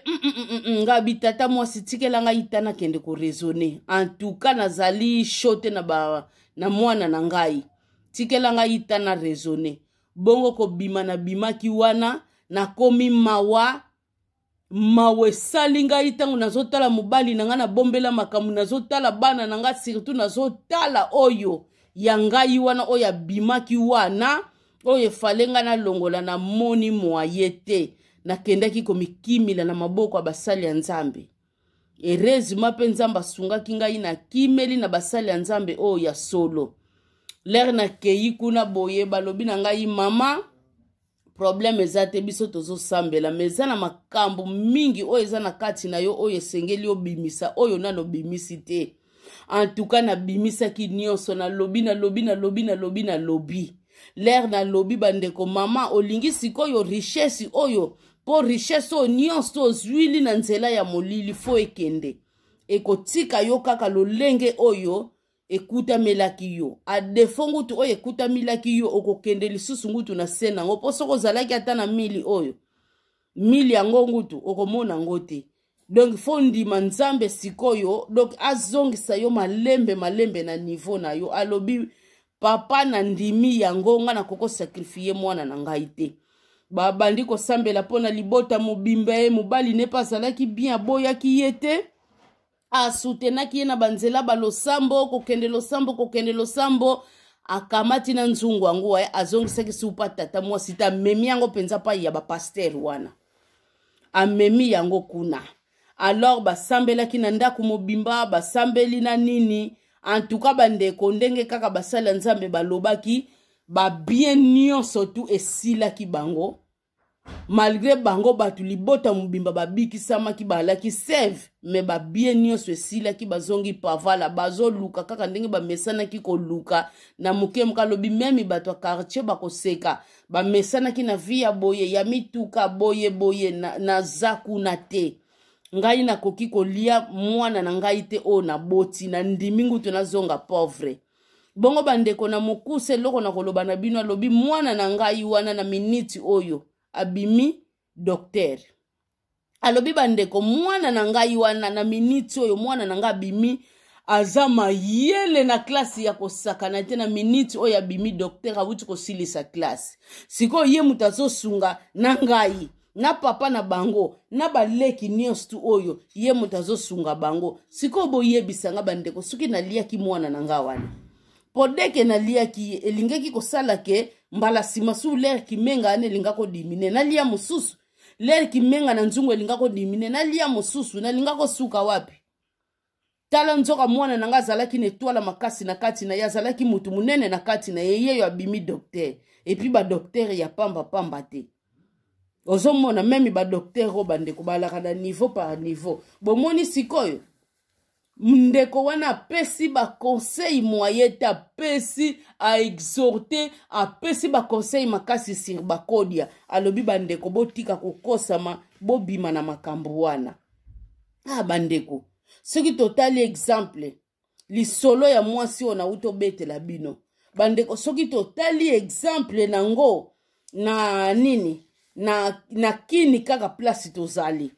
nga bi tata mwasi, tikela ngai ta nakende koraisonner. En tout cas nazali chaud te na mwana na ngai. Tikela ngai ta na raisonner." Bongo kobima nabimaki wana, nakomi mawa. Mawa esali ngai ntango nazotala mobali na ngai, nabombela makambo, nazotala bana na ngai, surtout nazotala oyo ya ngai wana, oyo abimaki wana, oyo efale ngai nalongola. Namoni moyen te. Nakendaki komikimila na maboko ya basali ya Nzambe. Heureusement mpe Nzambe asungaki ngai, nakimeli na basali ya Nzambe oyo ya solo. Lere nakei kuna boye, balobi na ngai: "Mama, problème eza te, biso tozosambela, me eza na makambo mingi oyo eza na kati na yo oyo esengeli obimisa, oyo nano obimisi te." Antuka nabimisaki nyonso. Nalobi, nalobi, nalobi, nalobi, nalobi. Lere nalobi, bandeko: "Mama, olingi sikoyo richesse oyo, mpo richesse oyo nyonso ozwili na nzela ya molili, fo ekende, ekotika yo kaka lolenge oyo ekutamelaki yo. À défaut ngutu oyo ekutamelaki yo, okokende lisusu ngutu na se nango, mpo soki ozalaki ata na mili oyo, mili yango ngutu okomona yango te. Donc fo ndima Nzambe sikoyo, donc azongisa yo malembe malembe na niveau na yo." Alobi: "Papa, na ndimi yango, nga nakoki sacrifier mwana na ngai te." Babandi kosambela mpo na libota mobimba. Ye mobali ne mpe azalaki bien, aboyaki ye te, asutenaki ye na banzela balosambo, kokende losambo, kokende losambo. Akamati na nzungu yango, azongisaki supa tata mwasi te, amemi yango mpenza pai ya bapasteur wana, amemi yango kuna. Alors basambelaki na ndako mobimba, basambeli na nini. Antuka bandeko, ndenge kaka basali ya Nzambe balobaki, babiens nyonso tu esilaki bango. Malgré bango bato libota mobimba babikisamaki, balaki seve, me babie nyonso esilaki, bazongi pavala, bazoluka kaka ndenge bamesanaki koluka na moke moke. Alobi meme bato ya quartier bakoseka, bamesanaki na vie ya boye ya mituka boye boye, naza na kuna te. Ngai nakoki kolia mwana na ngai te oyo naboti, nandimi ngutu nazonga pauvre. Bongo bandeko, na mokuse eloko na koloba na bino, alobi mwana na ngai wana na miniti oyo abimi docteur. Alobi bandeko, mwana na ngai wana na miniti oyo, mwana na ngai abimi aza mayele na klase ya kosakana te. Na miniti oyo abimi docteur, awuti kosilisa klase. Sikoyo ye moto azosunga na ngai na papa na bango na baleki nyonso tu oyo, ye moto azosunga bango. Sikoyo boyebisa nga bandeko, soki naliaki mwana na nga wana, podeke naliaki ye, elingaki kosala ke mbala nsima su lere kimenga wana elinga kodimine, nalia mosusu lere kimenga na nzungu elinga kodimine, nalia mosusu, nalinga kosuka wapi? Tala, nzoka mwana na nga azalaki na etwala makasi na kati na ye, azalaki motu monene na kati na ye. Yeyo abimi docteur, et puis badocteur ya pamba pamba te. Ozomona même badocteur oyo bandeko balaka na niveau par niveau. Bomoni sikoyo ndeko wana apesi baconseil moye te, apesi, aexhorte, apesi baconseil makasi sur bakodia. Alobi bandeko, botika kokosama, bobima na makambo wana. Ah bandeko, soki totali exemple lisolo ya mwasi oyo nauti obetela bino, bandeko, soki totali exemple nango na nini na kini kaka place tozali,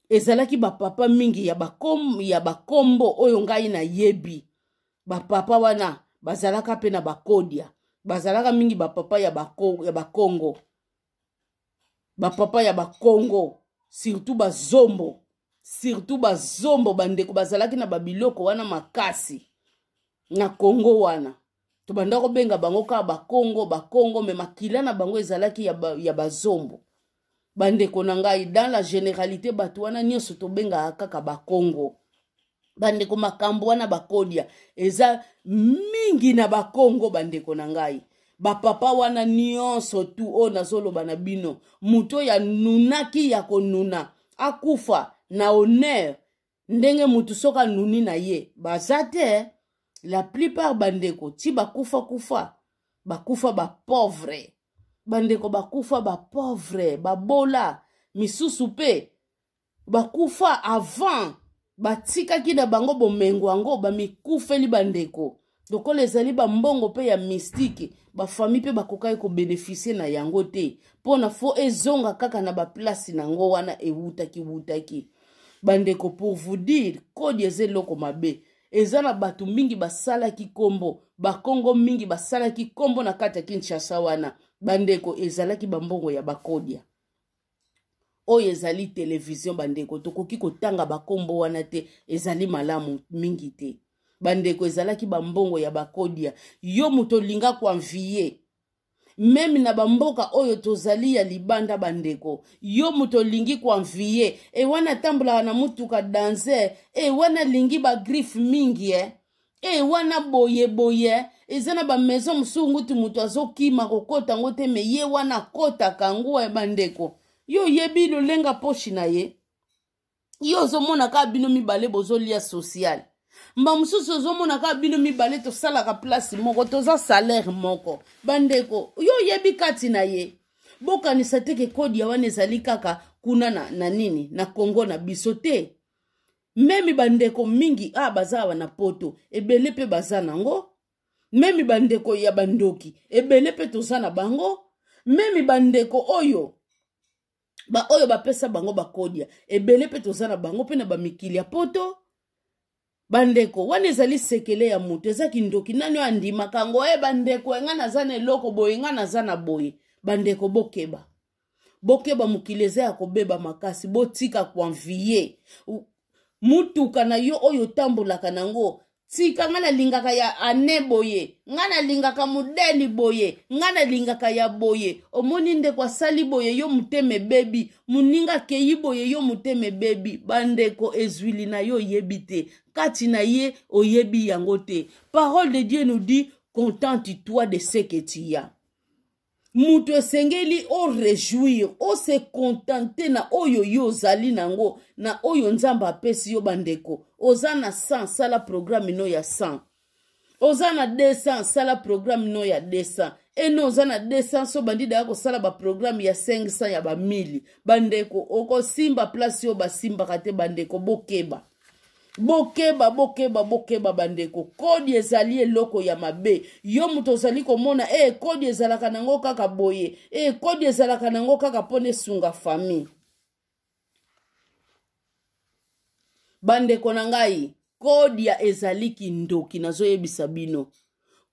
ezalaki bapapa mingi ya bakombo oyo ngai nayebi. Bapapa wana bazalaka mpe na bakodia, bazalaka mingi bapapa ya bakongo, bapapa ya bakongo, surtout bazombo, surtout bazombo. Bandeko, bazalaki na babiloko wana makasi na Kongo wana. Tobanda kobenga bango kaka bakongo, bakongo, mais makila na bango ezalaki ya bazombo. Bandeko na ngai, dans la généralité, bato wana nyonso tobengaka kaka bakongo. Bandeko, makambo wana bakodia eza mingi na bakongo. Bandeko na ngai, bapapa wana nyonso tu oyo nazoloba na bino, moto oyo anunaki ya konuna akufa na honneur ndenge motu soki anuni na ye baza te. La plupart, bandeko, ti bakufa kufa, bakufa bapauvre. Bandeko, bakufa bapauvre, babola. Misusu mpe bakufa avant, batikaki na bango bomengo yango, bamikufeli. Bandeko, lokola ezali bambongo mpe ya mystique, bafamille mpe bakokaki kobénéficier na yango te, mpona fo ezonga kaka na baplace nango wana ewutaki wutaki. Bandeko, pour vous dire, kodi eza eloko mabe. Eza na bato mingi basalaki nkombo, bakongo mingi basalaki nkombo na kati ya Kinshasa wana. Bandeko, ezalaki bambongo ya bakodia. Oyo ezali televizio, bandeko, tokoki kotanga bakombo wana te, ezali malamu mingi te. Bandeko, ezalaki bambongo ya bakodia. Yo moto olinga koenvier même na bamboka oyo tozali ya libanda, bandeko, yo moto olingi koenvier e wana atambolaka na motuka danser, e wana alingi bagriffe mingi, e wana boye boye, eza na bamaison mosusu nguti moto azokima kokota yango te, mais ye wana akotaka yango. Bandeko, yo oyebi lolenga poshi na ye? Yo ozomona kaka bino mibale bozolia social, mba mosusu ozomona kaka bino mibale tosalaka place moko, toza salaire moko. Bandeko, yo oyebi kati na ye? Bokanisa te ke kodia wana ezali kaka kuna na nini na Kongo na biso te. Même bandeko mingi a baza awa na Poto, ebele mpe baza nango. Même bandeko ya bandoki ebele mpe toza na bango. Même bandeko oyo baoyo bapesa bango bakodia ebele mpe toza na bango mpe na bamikili ya Poto. Bandeko, wana ezali sekele ya moto, eza kindoki. Nani oyo andimaka yango? E bandeko, ngai naza na eloko boye, ngai naza na boye. Bandeko, bokeba, bokeba, mokili eza ya kobeba makasi. Botika koenvier mutuka na yo oyo otambolaka nango. Tika, ngai nalingaka ya ane boye, ngai nalingaka modèle boye, ngai nalingaka ya boye. Omoni ndeko asali boye, yo motema ebebi. Moninga akei boye, yo motema ebebi. Bandeko, ezwili na yo oyebi te, kati na ye oyebi yango te. Parole de Dieu nous dit: contente toi de ce que tu as. Moto esengeli orejouir, ose contente na oyo yo ozali nango, na oyo Nzambe apesi yo. Bandeko, oza na 100, sala programme no ya 100. Oza na 200, sala programme no ya 200. Eno oza na 200, so bandi daya kosala baprogramme ya 500, ya ba 1000. Bandeko, okosimba place oyo basimbaka te. Bandeko, bokeba, bokeba, bokeba, bokeba. Bandeko, kodi ezali eloko ya mabe. Yo moto ozali komona e kodi ezalaka nango kaka boye, e kodi ezalaka nango kaka mpona esunga famille. Bandeko na ngai, kodia ezali kindoki. Nazoyebisa bino,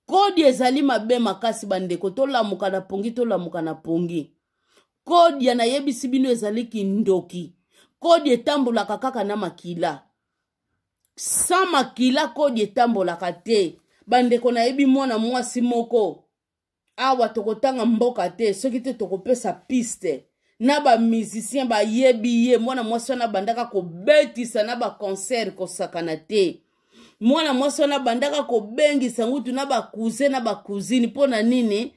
kodi ezali mabe makasi. Bandeko, tolamuka na pongi, tolamuka na pongi. Kodia, nayebisi bino, ezali kindoki. Kodi etambolaka kaka na makila. Sans makila, kodi etambolaka te. Bandeko, nayebi mwana mwasi moko awa, tokotanga mboka te, soki te tokopesa piste na bamusicien bayebi ye. Mwana mwasi wana abandaka kobetisa na baconcert kosakana te. Mwana mwasi wana abandaka kobengisa ngutu na bacousin na bacousine. Mpo na nini?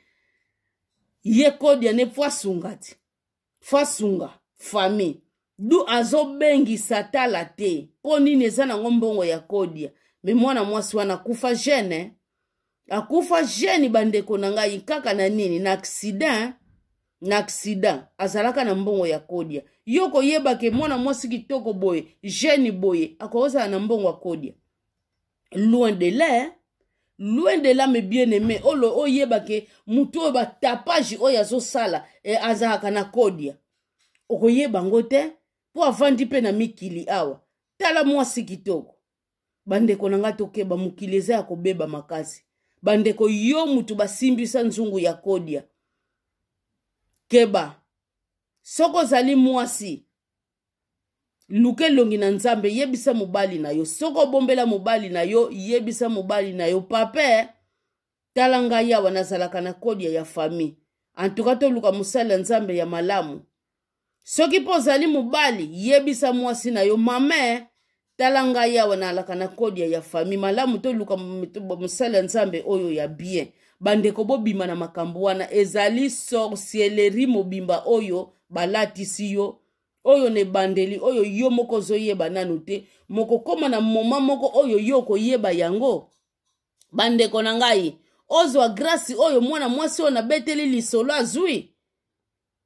Ye kodia ne po asunga ti, fo asunga famille du azobengisa tala te. Mpo nini? Eza nango mbongo ya kodia. Me mwana mwasi wana akufa jeune, akufa jeune, bandeko na ngai. Kaka na nini? Na accident, na accident. Azalaka na mbongo ya kodia. Yo koyeba ke mwana mwasi kitoko boye, jeune boye, akozala na mbongo ya kodia? Loin de là, loin de là, mes bien aimé. Olo oyeba ke motu oyo batapage oyo azosala e, azalaka na kodia, okoyeba yango te, mpo avandi mpe na mikili awa. Tala mwasi kitoko. Bandeko na ngai, tokeba, mokili eza ya kobeba makasi. Bandeko, yo mutu basimbisa nzungu ya kodia, keba. Soki ozali mwasi, luka elongi na Nzambe, yebisa mobali na yo. Soki obombela mobali na yo, yebisa mobali na yo: "Papa, tala ngai awa, nazalaka na kodia ya famille." Antuka, toluka mosali ya Nzambe ya malamu. Soki mpo ozali mobali, yebisa mwasi na yo: "Mama, tala ngai awa, nalaka na kodia ya famille." Malamu toluka mosali ya Nzambe oyo ya bien. Bandeko, bobima na makambo wana. Ezali sorcellerie mobimba oyo balatisi yo, oyo na ebandeli oyo yo moko ozoyeba nanu te. Mokokóma na moma moko oyo yo okoyeba yango. Bandeko na ngai, ozwa grâce oyo mwana mwasi oyo nabeteli lisolo azwi.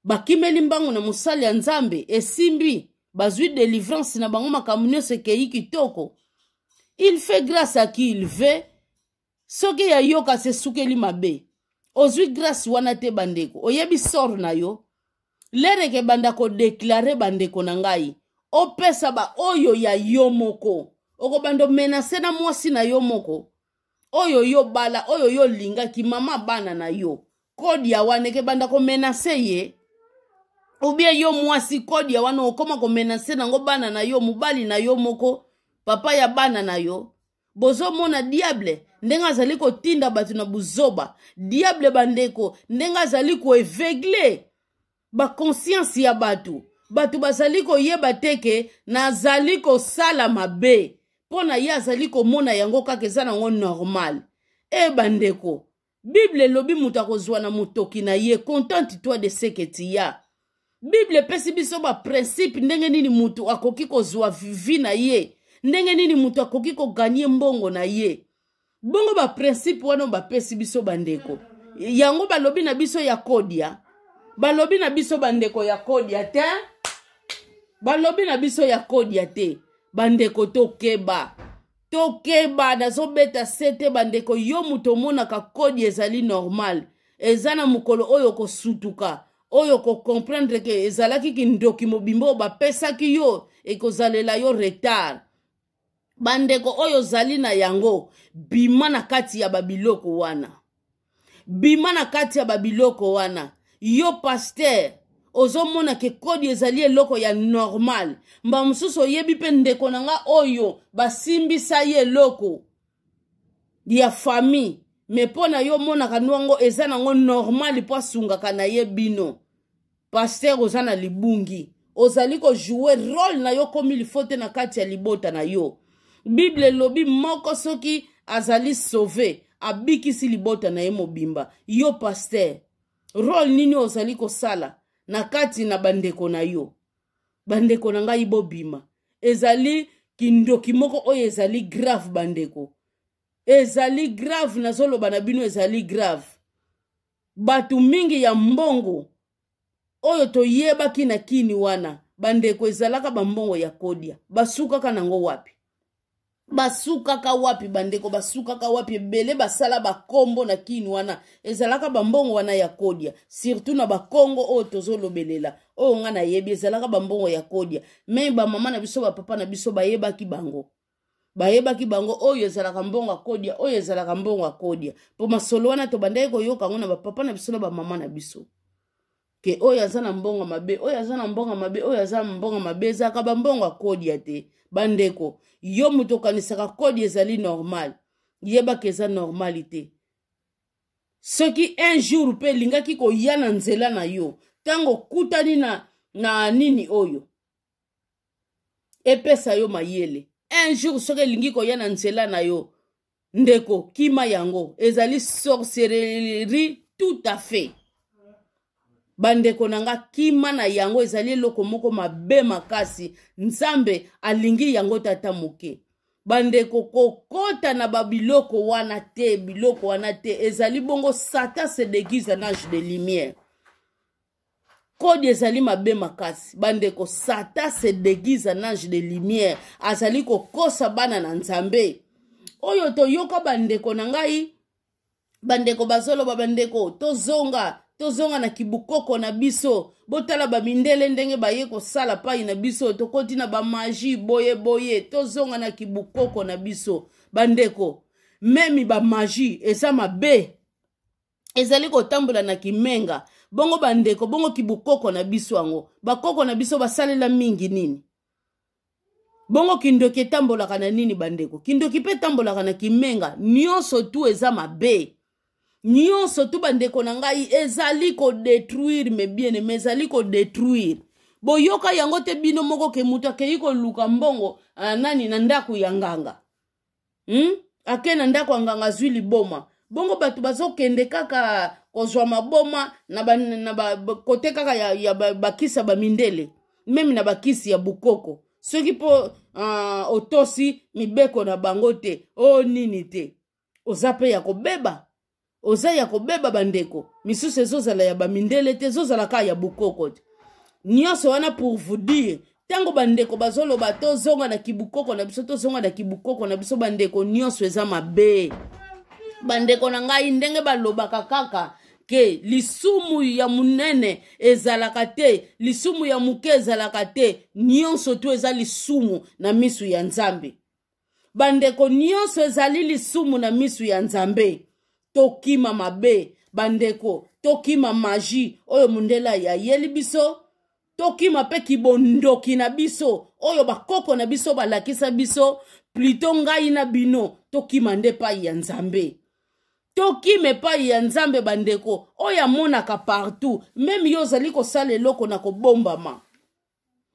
Bakimeli mbango na mosali ya Nzambe, esimbi, bazwi délivrance na bango, makambo nyonso ekei kitoko. Il fait grâce à qui il veut. Soki ya yo kasi esukeli mabe, ozwi grâce wana te. Bandeko, oyebi sort na yo lereke ebanda kodéclarer. Bandeko na ngai, opesa baoyo ya yo moko, okobanda omenacer na mwasi na yo moko oyo yo bala, oyo yo olingaki, mama bana na yo. Kodi ya wana ekebanda komenacer ye. Ubie yo mwasi, kodi ya wana okóma komenacer nango bana na yo, mobali na yo moko, papa ya bana na yo. Bozomona diable ndenge azali kotinda bato na buzoba. Diable, bandeko, ndenge azali koaveugler baconscience ya bato. Bato bazali koyeba te ke nazali kosala mabe. Mpo na ye, azali komona yango kaka eza nango normal. E bandeko, Bible elobi moto akozwa na motoki na ye. Contente toi de ce que tu as. Bible epesi biso baprincipe ndenge nini moto akoki kozwa vie na ye, ndenge nini moto akoki kogagner mbongo na ye. Bongo baprincipe wana bapesi biso, bandeko, yango balobi na biso ya kodia. Balobi na biso, bandeko, ya kodia te. Balobi na biso ya kodia te. Bandeko, tokeba, tokeba. Nazobeta se te. Bandeko, yo moto omonaka kodi ezali normal, eza na mokolo oyo kosutuka, oyo kocomprendre ke ezalaki kindoki mobimba oyo bapesaki yo. Ekozalela yo retard. Bandeko, oyo ozali na yango, bima na kati ya babiloko wana, bima na kati ya babiloko wana. Yo pasteur, ozomona ke kodi ezali eloko ya normal. Mba mosusu oyebi mpe ndeko na nga oyo basimbisa ye eloko ya famille, me mpo na yo omonaka nwango eza nango normal, mpo asungaka na ye bino. Pasteur, oza na libungi. Ozali kojouer rôle na yo komi lifo te na kati ya libota na yo. Bible elobi moko soki azali sauvé, abikisi libota na ye mobimba. Yo pasteur, Role nini ozali kosala na kati na bandeko na yo? Bandeko na ngai, bobima. Ezali kindoki moko oyo ezali grave, bandeko, ezali grave. Nazoloba na bino, ezali grave. Bato mingi ya mbongo oyo toyebaki na kini wana, bandeko, ezalaka bambongo ya kodia. Basukaka nango wapi? Basukaka wapi, bandeko? Basukaka wapi? Ebele basala bakombo na kini wana, ezalaka bambongo wana ya kodia, surtout na bakongo oyo tozolobelela, oyo nga nayebi, ezalaka bambongo ya kodia. Me bamama na biso, bapapa na biso bayebaki bango, bayebaki bango, oyo ezalaka mbongo ya kodia, oyo ezalaka mbongo ya kodia. Mpo masolo wana tobandaki koyoka yango na bapapa na biso na bamama na biso, ke oyo aza na mbongo mabe, oyo aza na mbongo mabe, oyo aza na mbongo mabe. Ezalaka bambongo ya kodia te, bandeko. Yo moto okanisaka kodi ezali normal, yebaka eza normal te. Soki un jour mpe elingaki koya na nzela na yo, ntango okutani na nini oyo epesa yo mayele, un jour soki elingi koya na nzela na yo, ndeko, kima yango. Ezali sorcellerie tout à fait, bandeko na nga. Kima na yango, ezali eloko moko mabe makasi. Nzambe alingi yango tata moke. Bandeko, kokota na babiloko wana te, biloko wana te. Ezali bongo, Satan se déguise en ange de lumière. Kodi ezali mabe makasi, bandeko. Satan se déguise en ange de lumière, azali kokosa bana na Nzambe. Oyo toyoka, bandeko na ngai, bandeko bazoloba: bandeko, tozonga, tozonga na kibukoko na biso. Botala bamindele ndenge baye kosala pai na biso, tokoti na bamagie boye boye. Tozonga na kibukoko na biso, bandeko. Même bamagie eza mabe, ezali kotambola na kimenga bongo, bandeko. Bongo kibukoko na biso yango, bakoko na biso basalela mingi nini? Bongo kindoki etambolaka na nini, bandeko? Kindoki mpe etambolaka na kimenga. Nyonso tu eza mabe, nyonso tu, bandeko na ngai, ezali kodétruire. Mes bien-aimés, ezali kodétruire. Boyoka yango te bino moko, ke moto akei koluka mbongo nani na ndako ya nganga, Ake na ndako ya nganga, azwi liboma. Bongo bato bazokende kaka kozwa maboma na ba kote kaka ya bakisi ya bamindele, même na bakisi ya bukoko. Soki mpo otosi mibeko na bango te, o nini te, oza mpe ya kobeba, oza ya kobeba. Bandeko, misusu ezozala ya bamindele te, ezozala kaka ya bukoko te. Nyonso wana pour vous dire, ntango bandeko bazoloba tozonga na kibukoko na biso, tozonga na kibukoko na biso, bandeko, nyonso eza mabe. Bandeko na ngai, ndenge balobaka kaka ke lisumu ya monene ezalaka te, lisumu ya moke ezalaka te, nyonso tu eza lisumu na misu ya Nzambe. Bandeko, nyonso ezali lisumu na misu ya Nzambe. Tokima mabe, bandeko. Tokima magie oyo mondele ayeli biso. Tokima mpe kibondoki na biso oyo bakoko na biso balakisa biso. Plutôt ngai na bino tokima nde epai ya Nzambe, tokima epai ya Nzambe, bandeko, oyo amonaka partout. Même yo ozali kosala eloko na kobombama,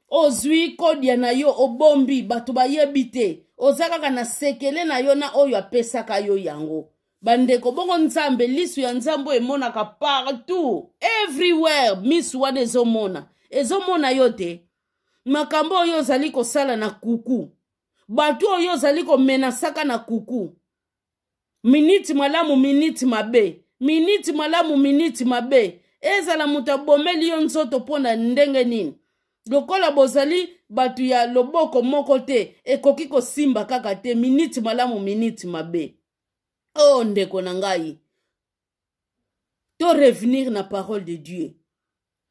ozwi kodia na yo, obombi, bato bayebi te, oza kaka na sekele na yo na oyo apesaka yo yango, bandeko. Bongo Nzambe, lisu ya Nzambe oyo emonaka partout, everywhere, misu wana ezomona, ezomona yo te makambo oyo ozali kosala na kuku, bato oyo ozali komenasaka na kuku. Miniti malamu, miniti mabe, miniti malamu, miniti mabe, ezala moto abomeli yo nzoto mpo na ndenge nini, lokola bozali bato ya loboko moko te, ekoki kosimba kaka te. Miniti malamu, miniti mabe. O oh, ndeko na ngai, to revenir na parole de Dieu,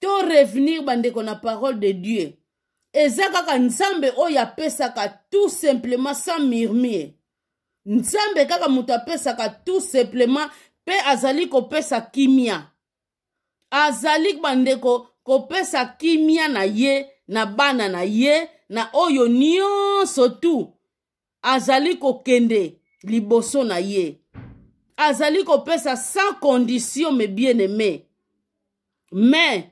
to revenir, bandeko, na parole de Dieu. Eza kaka Nzambe oyo apesaka tout simplement, sans murmure. Nzambe kaka moto apesaka tout simplement, mpe azali kopesa kimia. Azali, bandeko, kopesa kimia na ye na bana na ye na oyo nyonso tu azali kokende liboso na ye. Azali kopesa sans condition, mes bien-aimés. Mais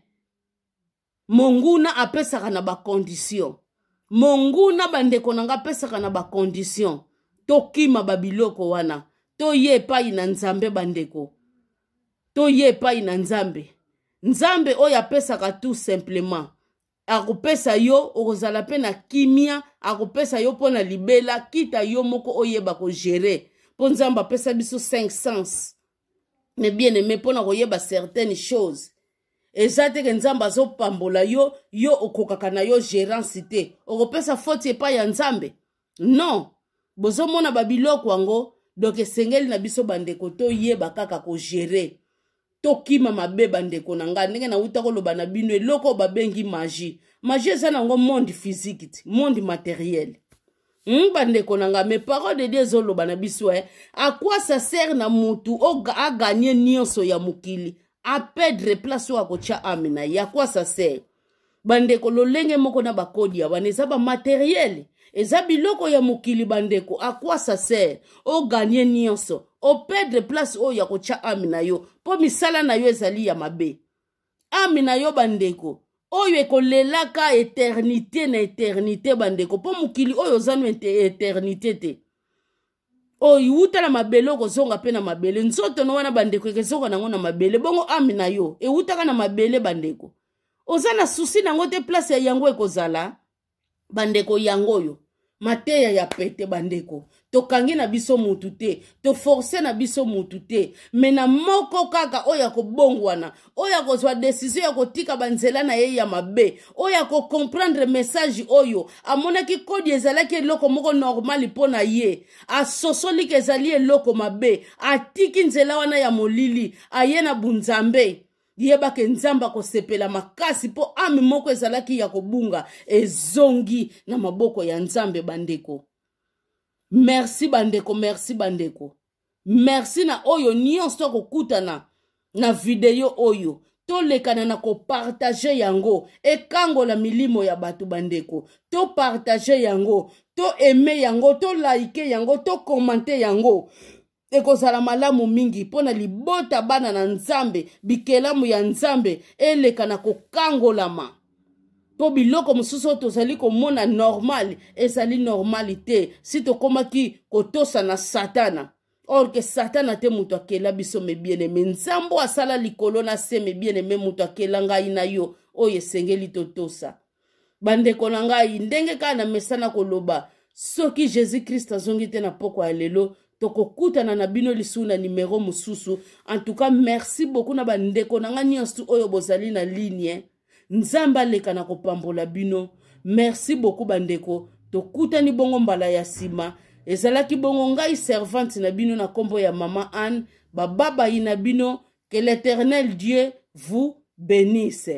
monguna apesaka na bacondition. Monguna, bandeko na nga, apesaka na bacondition. Tokima babiloko wana, toye epai na Nzambe. Bandeko, toye epai na Nzambe. Nzambe oyo apesaka tout simplement akopesa yo, okozala mpe na kimia, akopesa yo mpo na libela. Kita yo moko oyeba kogere, mpo Nzambe apesa biso 5 sens, mais bien aimé, mpo na koyeba certaines choses. Eza te ke Nzambe azopambola yo, yo okokaka na yo gérance te, okopesa foti epai ya Nzambe. Non, bozomona babiloko yango. Donc esengeli na biso, bandeko, toyeba kaka kogere, tokima mabe. Bandeko na ngai, ndenge nauta koloba na bino, eloko oyo babengi magie, magie eza nango monde physique ti monde matériel. Bandeko na ngai, mais parole de Dieu ezoloba na biso, à quoi ça sert na mutu aganye nyonso ya mokili, aperdre place oyo akotya âme na ye? À quoi ça sert, bandeko? Lolenge moko na bakodi ya wana, eza bamatériel, eza biloko ya mokili. Bandeko, à quoi ça sert oganye nyonso, operdre place oyo ya kotya âme na yo, mpo misala na yo ezali ya mabe? Âme na yo, bandeko, oyo ekolelaka éternité na éternité, bandeko, mpo mokili oyo oza no éternité te. Oyo ewuta na mabele, okozonga mpe na mabele. Nzoto no wana, bandeko, ekezonga nango na mabele. Bongo âme na yo ewutaka na mabele, bandeko, oza na souci nango te, place ya yango ekozala. Bandeko, yango oyo mateya ya pete. Bandeko, tokangi na biso mutu te, toforce na biso mutu te, mais na moko kaka oyo akobongwana, oyo akozwa décision ya kotika banzela na ye ya mabe, oyo akocomprendre message oyo amonaki kodi ezalaki eloko moko normal mpo na ye, asosoliki ezali eloko mabe, atiki nzela wana ya molili, aye na bunzambe, yebake Nzambe akosepela makasi, mpo âme moko ezalaki ya kobunga ezongi na maboko ya Nzambe. Bandeko, merci. Bandeko, merci. Bandeko, merci na oyo nyonso akokutana na video oyo. Tolekana na kopartager yango, ekangola milimo ya bato. Bandeko, topartager yango, toaimer yango, toliker yango, tocommenter yango, ekozala malamu mingi mpo na libota, bana na Nzambe, bikelamu ya Nzambe eleka na kokangolama, mpo biloko mosusu oyo tozali komona normal ezali normal te. Si tokomaki kotosa na Satana, or que Satana te moto akela biso, mes bien-aimés. Nzambe asala likolo na se, mes bien-aimés, moto akela ngai na yo, oyo esengeli totosa. Bandeko na ngai, ndenge kaka na mesana koloba, soki Jésus Christ azongi te na pokwa ya lelo, tokokutana na bino lisusu na nimero mosusu. En tout cas, merci beaucoup na bandeko na ngai nyonso oyo bozali na ligne. Nzambe aleka na kopambola bino. Merci beaucoup, bandeko. Tokutani bongo mbala ya nsima. Ezalaki bongo ngai, servante na bino, na nkombo ya Mama Anne. Bababayi na bino. Que l'Éternel Dieu vous bénisse.